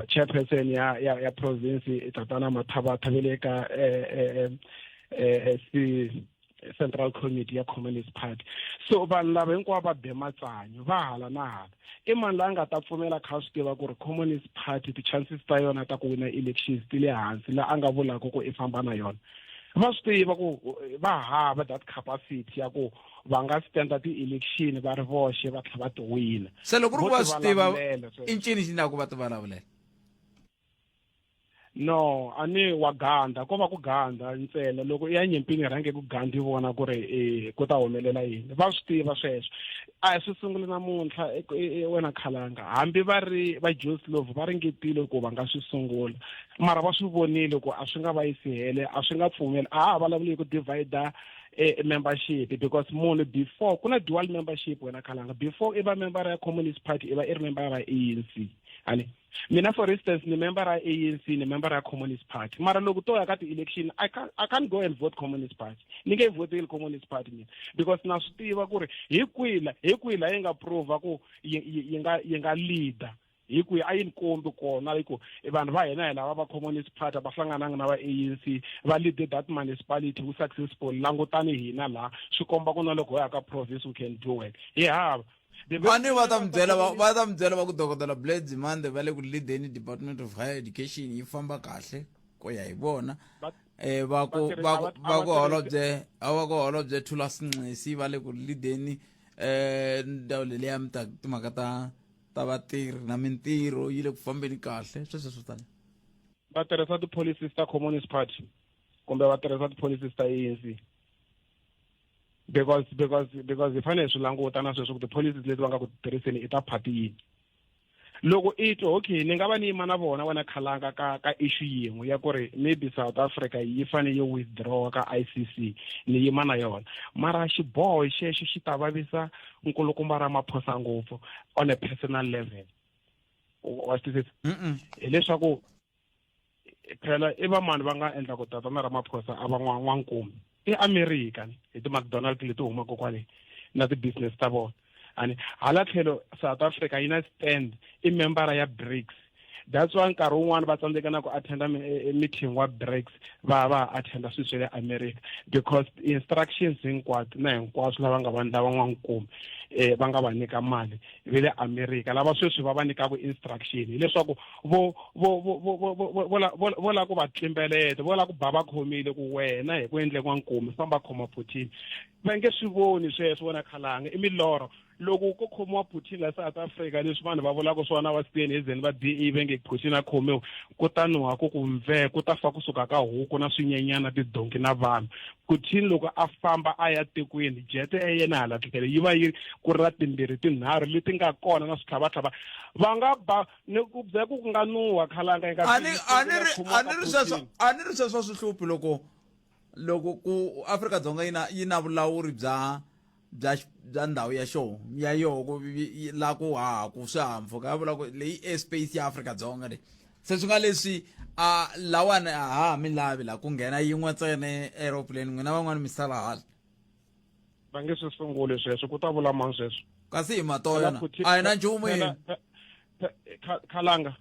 Chairperson ya, ya, ya province Tatana Mathabatha va le ka C Central Committee ya Communist Party. So vanhu lava hinkwavo va be matsanyo va hala na hala. I mani la nga ta pfumela kha swi tiva ku ri Communist Party ti-chances ta yona ta ku wina elections ti le hansi la a nga vulaka ku i famba na yona? Va swi tiva ku va hava that capacity ya ku va nga standa ti-election va ri voxe va tlhela va ti wina. Se loko ri ku va swi tiva i ncini xi endlaka ku va ti vulavulela? No, a ni wa ganda, ko va ku ganda ntsena. Loko i ya nyimpini rhange ku ganda i vona ku ri e ku ta humelela yini. Va swi tiva sweswo. A hi swi sunguli namuntlha wena khalanga. Hambi va ri va Joe Slovo va ringetile ku va nga swi sungula, mara va swi vonile ku a swi nga va yisi hele, a swi nga pfumeli. A ha vulavuli hi ku divide membership because munhu before ku na dual membership wena khalanga, before i va member ya Communist Party i va i ri member ya ANC. Ani mina for instance ni member ya ANC, ni member ya Communist Party, mara loko to ya ka ti-election I can't go and vote Communist Party. Ni nge voteli Communist Party mina because na swi tiva ku ri hi kwihi la, hi kwihi la yi nga prova ku yi nga, yi nga leader hi kwihi, a yi ni kombi kona hi ku vanhu va hina hi lava va Communist Party va hlangananga na va ANC va lead that municipality wu successful. Langutani hina laha swi komba ku na loko ho ya ka province we can do it. Hi hava Vani va ta mi byela va, va ta mi byela va ku Dokodela Blade Nzimande va le ku leadeni Department of Higher Education yi famba kahle ku ya hi vona. Va ku, va ku, va ku holobye, va ku holobye Thulas Nxesi va le ku leadeni ndhawu leyi ya timhaka ta, ta vatirhi na mintirho yi le ku fambeni kahle, sweswo swo tala. Va tirhisa ti-policies ta Communist Party kumbe va tirhisa ti-policies ta ANC. Because, because, because hi fanele hi swi languta na sweswo ku ti-policies leti va nga ku tirhiseni i ta party yini. Loko i twa okay ni nga va ni yima na vona wena khalanga ka ka issue yin'we ya ku ri maybe South Africa yi fanele yi withdraw ka ICC ni yima na yona mara xiboho xexo xi ta vavisa nkulukumba Ramaphosa ngopfu on a personal level wa swi twisisa hileswaku phela i vamani va nga endla ku tatana Ramaphosa a va n'wankumi i America hi ti-McDonald leti humaka kwale na ti-business ta vona ani hala tlhelo South Africa yi na stand i membara ya BRICS that's why nkarhi wun'wani va tsandzeka na ku attenda e, e, meeting wa BRICS va va attenda swilo swa le America because instructions hinkwato na hinkwaswo lava nga vanhu lava n'wankumi um va nga va nyika mali ve le America lava sweswi va va nyikaka instruction hileswaku vo vo vo vo vo vo vo la vo la ku va tlimbeleta vo la ku ba va khomile ku wena hi ku endle n'wankumi famba khoma Putin va nge swi voni sweswo wena khalanga i milorho loko ko khomiwa Putin la South Africa leswi vanhu va vulaka swona va Steenhuisen va DA va nge Putin a khomiwa ku ta nuha ku ku mve ku ta fa kusuka ka huku na swinyenyana tidonki na vanhu Putin loko a famba a ya tikweni jete ya yena hala tlhelo yi va yi ku ri na timbirhi tinharhu leti nga kona na switlhavatlhava va nga ba ni ku byela ku ku nga nuha khalanga yi nga a ni a ni ri a ni ri sweswo a ni ri sweswo swi hluphi loko loko ku Afrika Dzonga yi na yi na vulawuri bya bya bya ndhawu ya xona ya yoho ku la ku haha ku swihahampfhuka ya vula ku leyi airspace ya Afrika Dzonga leyi se swi nga leswi a lawani a ha mi lavi la ku nghena yin'we ntsena aeroplane n'wina van'wani mi sala hala va nge swi sunguli sweswo ku ta vula mani sweswo kasi hi matoyo na a hi na nchumu yini khalanga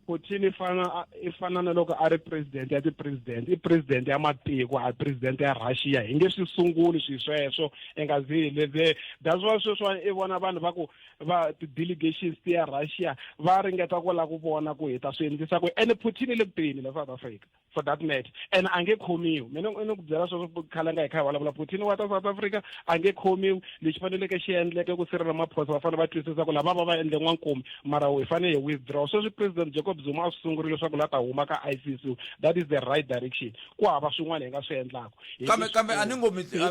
Putin i fana i fana na loko a ri president ya ti-president i president ya matiko a president ya Russia hi nge swi sunguli swi sweswo i nga zi leze that's why sweswiwani i vona vanhu va ku va ti-delegations ti ya Russia va ringeta ku lava ku vona ku hi ta swi endlisa ku ene Putin i le ku teni la South Africa for that matter and a nge khomiwi mina ni ku byela sweswo khale nga hi kha hi vulavula Putin wa ta South Africa a nge khomiwi lexi faneleke xi endleke ku sirela maphosa va fanele va twisisa ku lava va va endle n'wankumi mara hi fanele hi withdraw sweswi president Jacob Zuma a swi sungurile leswaku la ta huma ka ICC that is the right direction ku hava swin'wana hi nga swi endlaka kambe kambe a ni ngo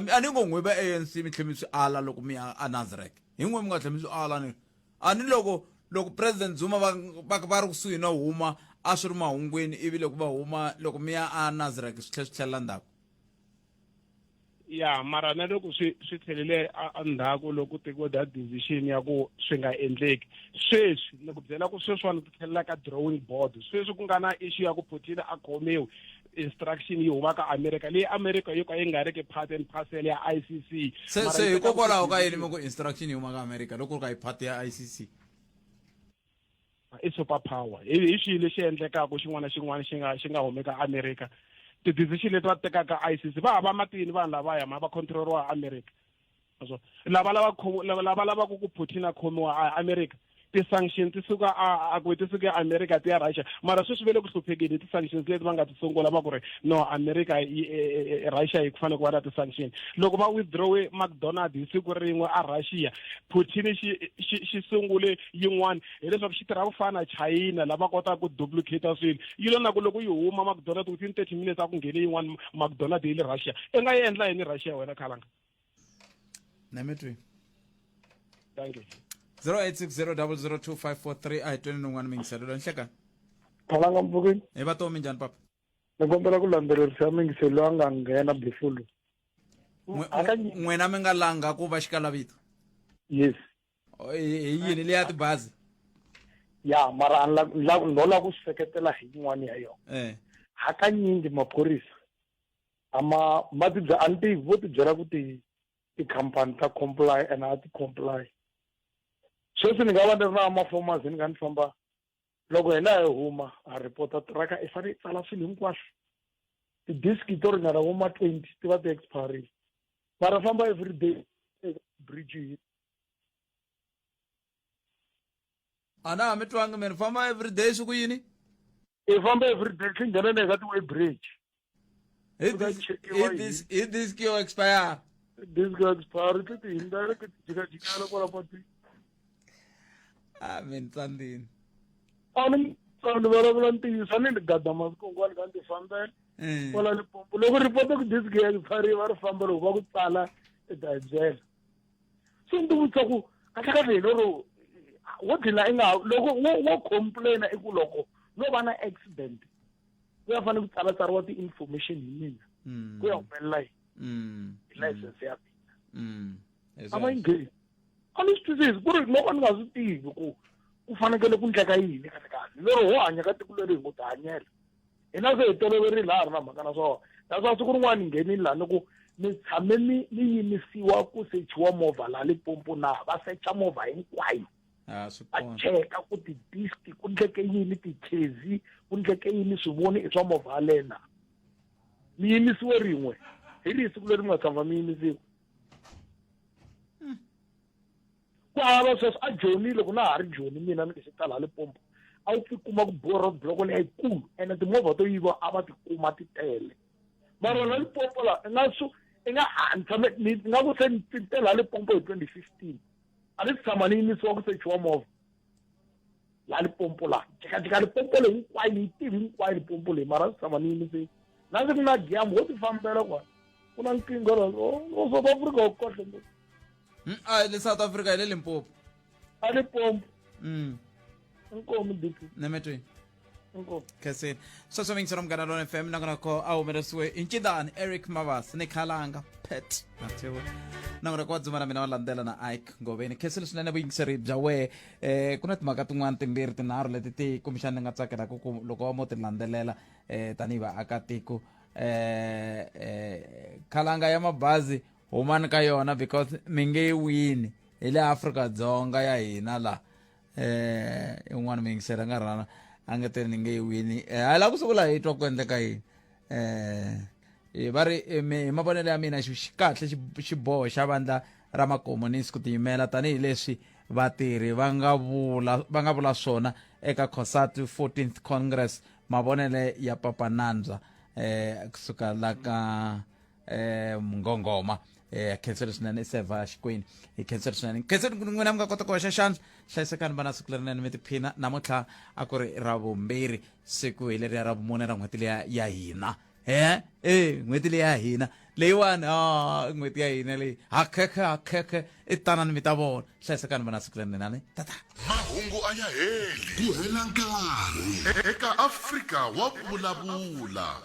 a ni ngo n'wi va ANC mi tlhe mi swi ala loko mi ya a Nasrec hi n'we mi nga tlhe mi swi ala ni a ni loko loko president Zuma va va va ri kusuhi no huma a swi ri mahungwini ivi loko va huma loko mi ya a Nasrec swi tlhe swi tlhelela ndzhaku ya mara na loko swi swi tlhelele endzhaku loko tekiwe that decision ya ku swi nga endleki sweswi ni ku byela ku sweswiwani ku tlhelela ka drawing board sweswi ku nga na issue ya ku Putin a khomiwe instruction yi huma ka America leyi America yo ka yi nga ri ki part and parcel ya ICC se se hikokwalaho ka yini mi ku instruction yi huma ka America loko ri ka yi part ya ICC i super power hi hi xilo lexi endlekaka xin'wana na xin'wana xi nga xi nga humeka America ti-decision leti va tekaka ICC va hava matini vanhu lavaya ma va control-riwa America lava lava lava lavaka ku Putin a khomiwa a America ti-sanction ti suka a ku ti suka eAmerica ti ya Russia mara sweswi ve le ku hluphekeni ti-sanctions leti va nga ti sungula va ku ri no America e, e, e, Russia yi ku fanele ku va na ti-sanction loko va withdrawe McDonald hi siku rin'we a Russia Putin xi xi xi sungule yin'wana hileswaku xi tirha ku fana na China lava kotaka ku duplicate swilo yi lo na ku loko yi huma McDonald within 30 minutes a ku nghene yin'wana McDonald yi le Russia i nga yi endla yini Russia wena khalanga Nemetwi. Thank you. 0860002543 a hi tweni nun'wana mingiselelo nhleka Phalanga mpfukini. Hi va tomi njhani papa? Ni kombela ku landzelerisa mingiselo loyi a nga nghena before loyi. N'wina mi nga langa ku va xikalavito? Yes. Hi yini leya tibazi? Ya, mara a ni la no la ku seketela hi yin'wana ya yona. Eh. Hakanyingi maphorisa a ma ma ti a ni tivi vo ti byela ku ti tikhampani ta comply and a ti comply sweswi ni nga va ni ri na ma-farmers ni nga ni famba loko hina hi huma ha report-a tiraka i fanele i tsala swilo hinkwaswo ti-disk to ringana vo ma 20 ti va ti expirile mara famba everyday bridge yi a na ha mi twangi mi ri famba everyday swi ku yini i famba everyday swi nghena na ka ti-way bridge hi this hi this yo expire this yo expire ti ti hindza ti jikajikela kwala patwini a mi ni tsandzini a ni ni vulavula ntiyiso a ni ni gada masiku hinkwawo ni kha ni ti fambela eh. kwala Limpopo loko ripoto ku disk ya expire va ri famba loko va ku tsala i ta hi byela se ni ti vutisa ku kahle kahle hi lero Wo dlina i nga loko wo wo complaina i ku loko no va na accident ku ya fanele ku tsalatsariwa ti-information hi mina ku ya humelela yini hi license ya mina a va yi ngheni a ni swi twisisi ku ri loko ni nga swi tivi ku ku fanekele ku ndleka yini kahle kahle lero ho hanya ka tiko leri hi ngo tihanyela hina se hi toloverile ha ri na mhaka na swona naswona siku rin'wana ni nghenile laha ni ku mi tshame mi mi yimisiwa ku sechiwa movha laha Limpopo na va secha movha hinkwayo va cheka ku ti-disc ku ndleke yini tichezi ku ndleke yini swivoni i swa movha yaleyo na mi yimisiwe rin'we hi rihi siku leri mi nga tshama mi yimisiwa ku hava sweswo a joni loko na ha ri joni mina ni nge se tala Limpopo a wu ti kuma ku biwa road block leyi yikulu ene timovha to yiva a va ti kuma ti tele mara la Limpopo la i nga swi i nga a ni tshame ni nga ku se ni tela Limpopo hi 2015 a ni tshama ni yimisiwa ku sechiwa movha la Limpopo la jikajika Limpopo leyi hinkwayo ni yi tivi hinkwayo Limpopo leyi mara a ni tshama ni yimisiwa na siku na dyambu wo ti fambela kwala ku na nkingha la o South Africa wu kahle ngopfu A le South Africa hi le Limpopo a Limpopo inkomu dp nemetweni inkomu khensini sweswo mingisela munghana lona fm nakona a humelerisiwe hi ncindani Eric Mavasa ni khalanga Pet Mathewu nakona ko dzuma na mina wa landzela na Ike Ngoveni khensini swinene vuyingiseri bya wehe um ku na timhaka tin'wana timbirhi tinharhu leti ti kumbexana ni nga tsakelaka ku loko wa mo ti landzelela um tanihi vaakatiko um khalanga ya mabazi humani ka yona because mi nge yi wini hi le Afrika-Dzonga ya hina la eh un'wana muyingiseri a nga rhana a nge te ni nge yi wini eh, a la ku sungula hi twa ku endleka yini eh va ri hi mavonelo ya mina xi kahle xiboho xa vandla ra makomunisi ku tiyimela tanihileswi vatirhi va nga vula va nga vula swona eka COSATU 14th Congress mavonele ya Papa Nandza eh kusuka la ka eh mngongoma eh khenselo swinene sevha xikwini hi khenselo swinene khenselo n'wina mi nga kota ku hoxa xandla hlayisekani vana siku lerinene mi tiphina namuntlha a ku ri ra vumbirhi siku hi leriya ra vumune ra n'hweti liya ya hina he e n'hweti leyi ya hina leyiwani a n'hweti ya hina leyi hakhekhe hakhekhe i tanani mi ta vona hlayisekani vana siku lerinene tata mahungu a ya heli ku hela nkarhi eka Afrika wa vulavula.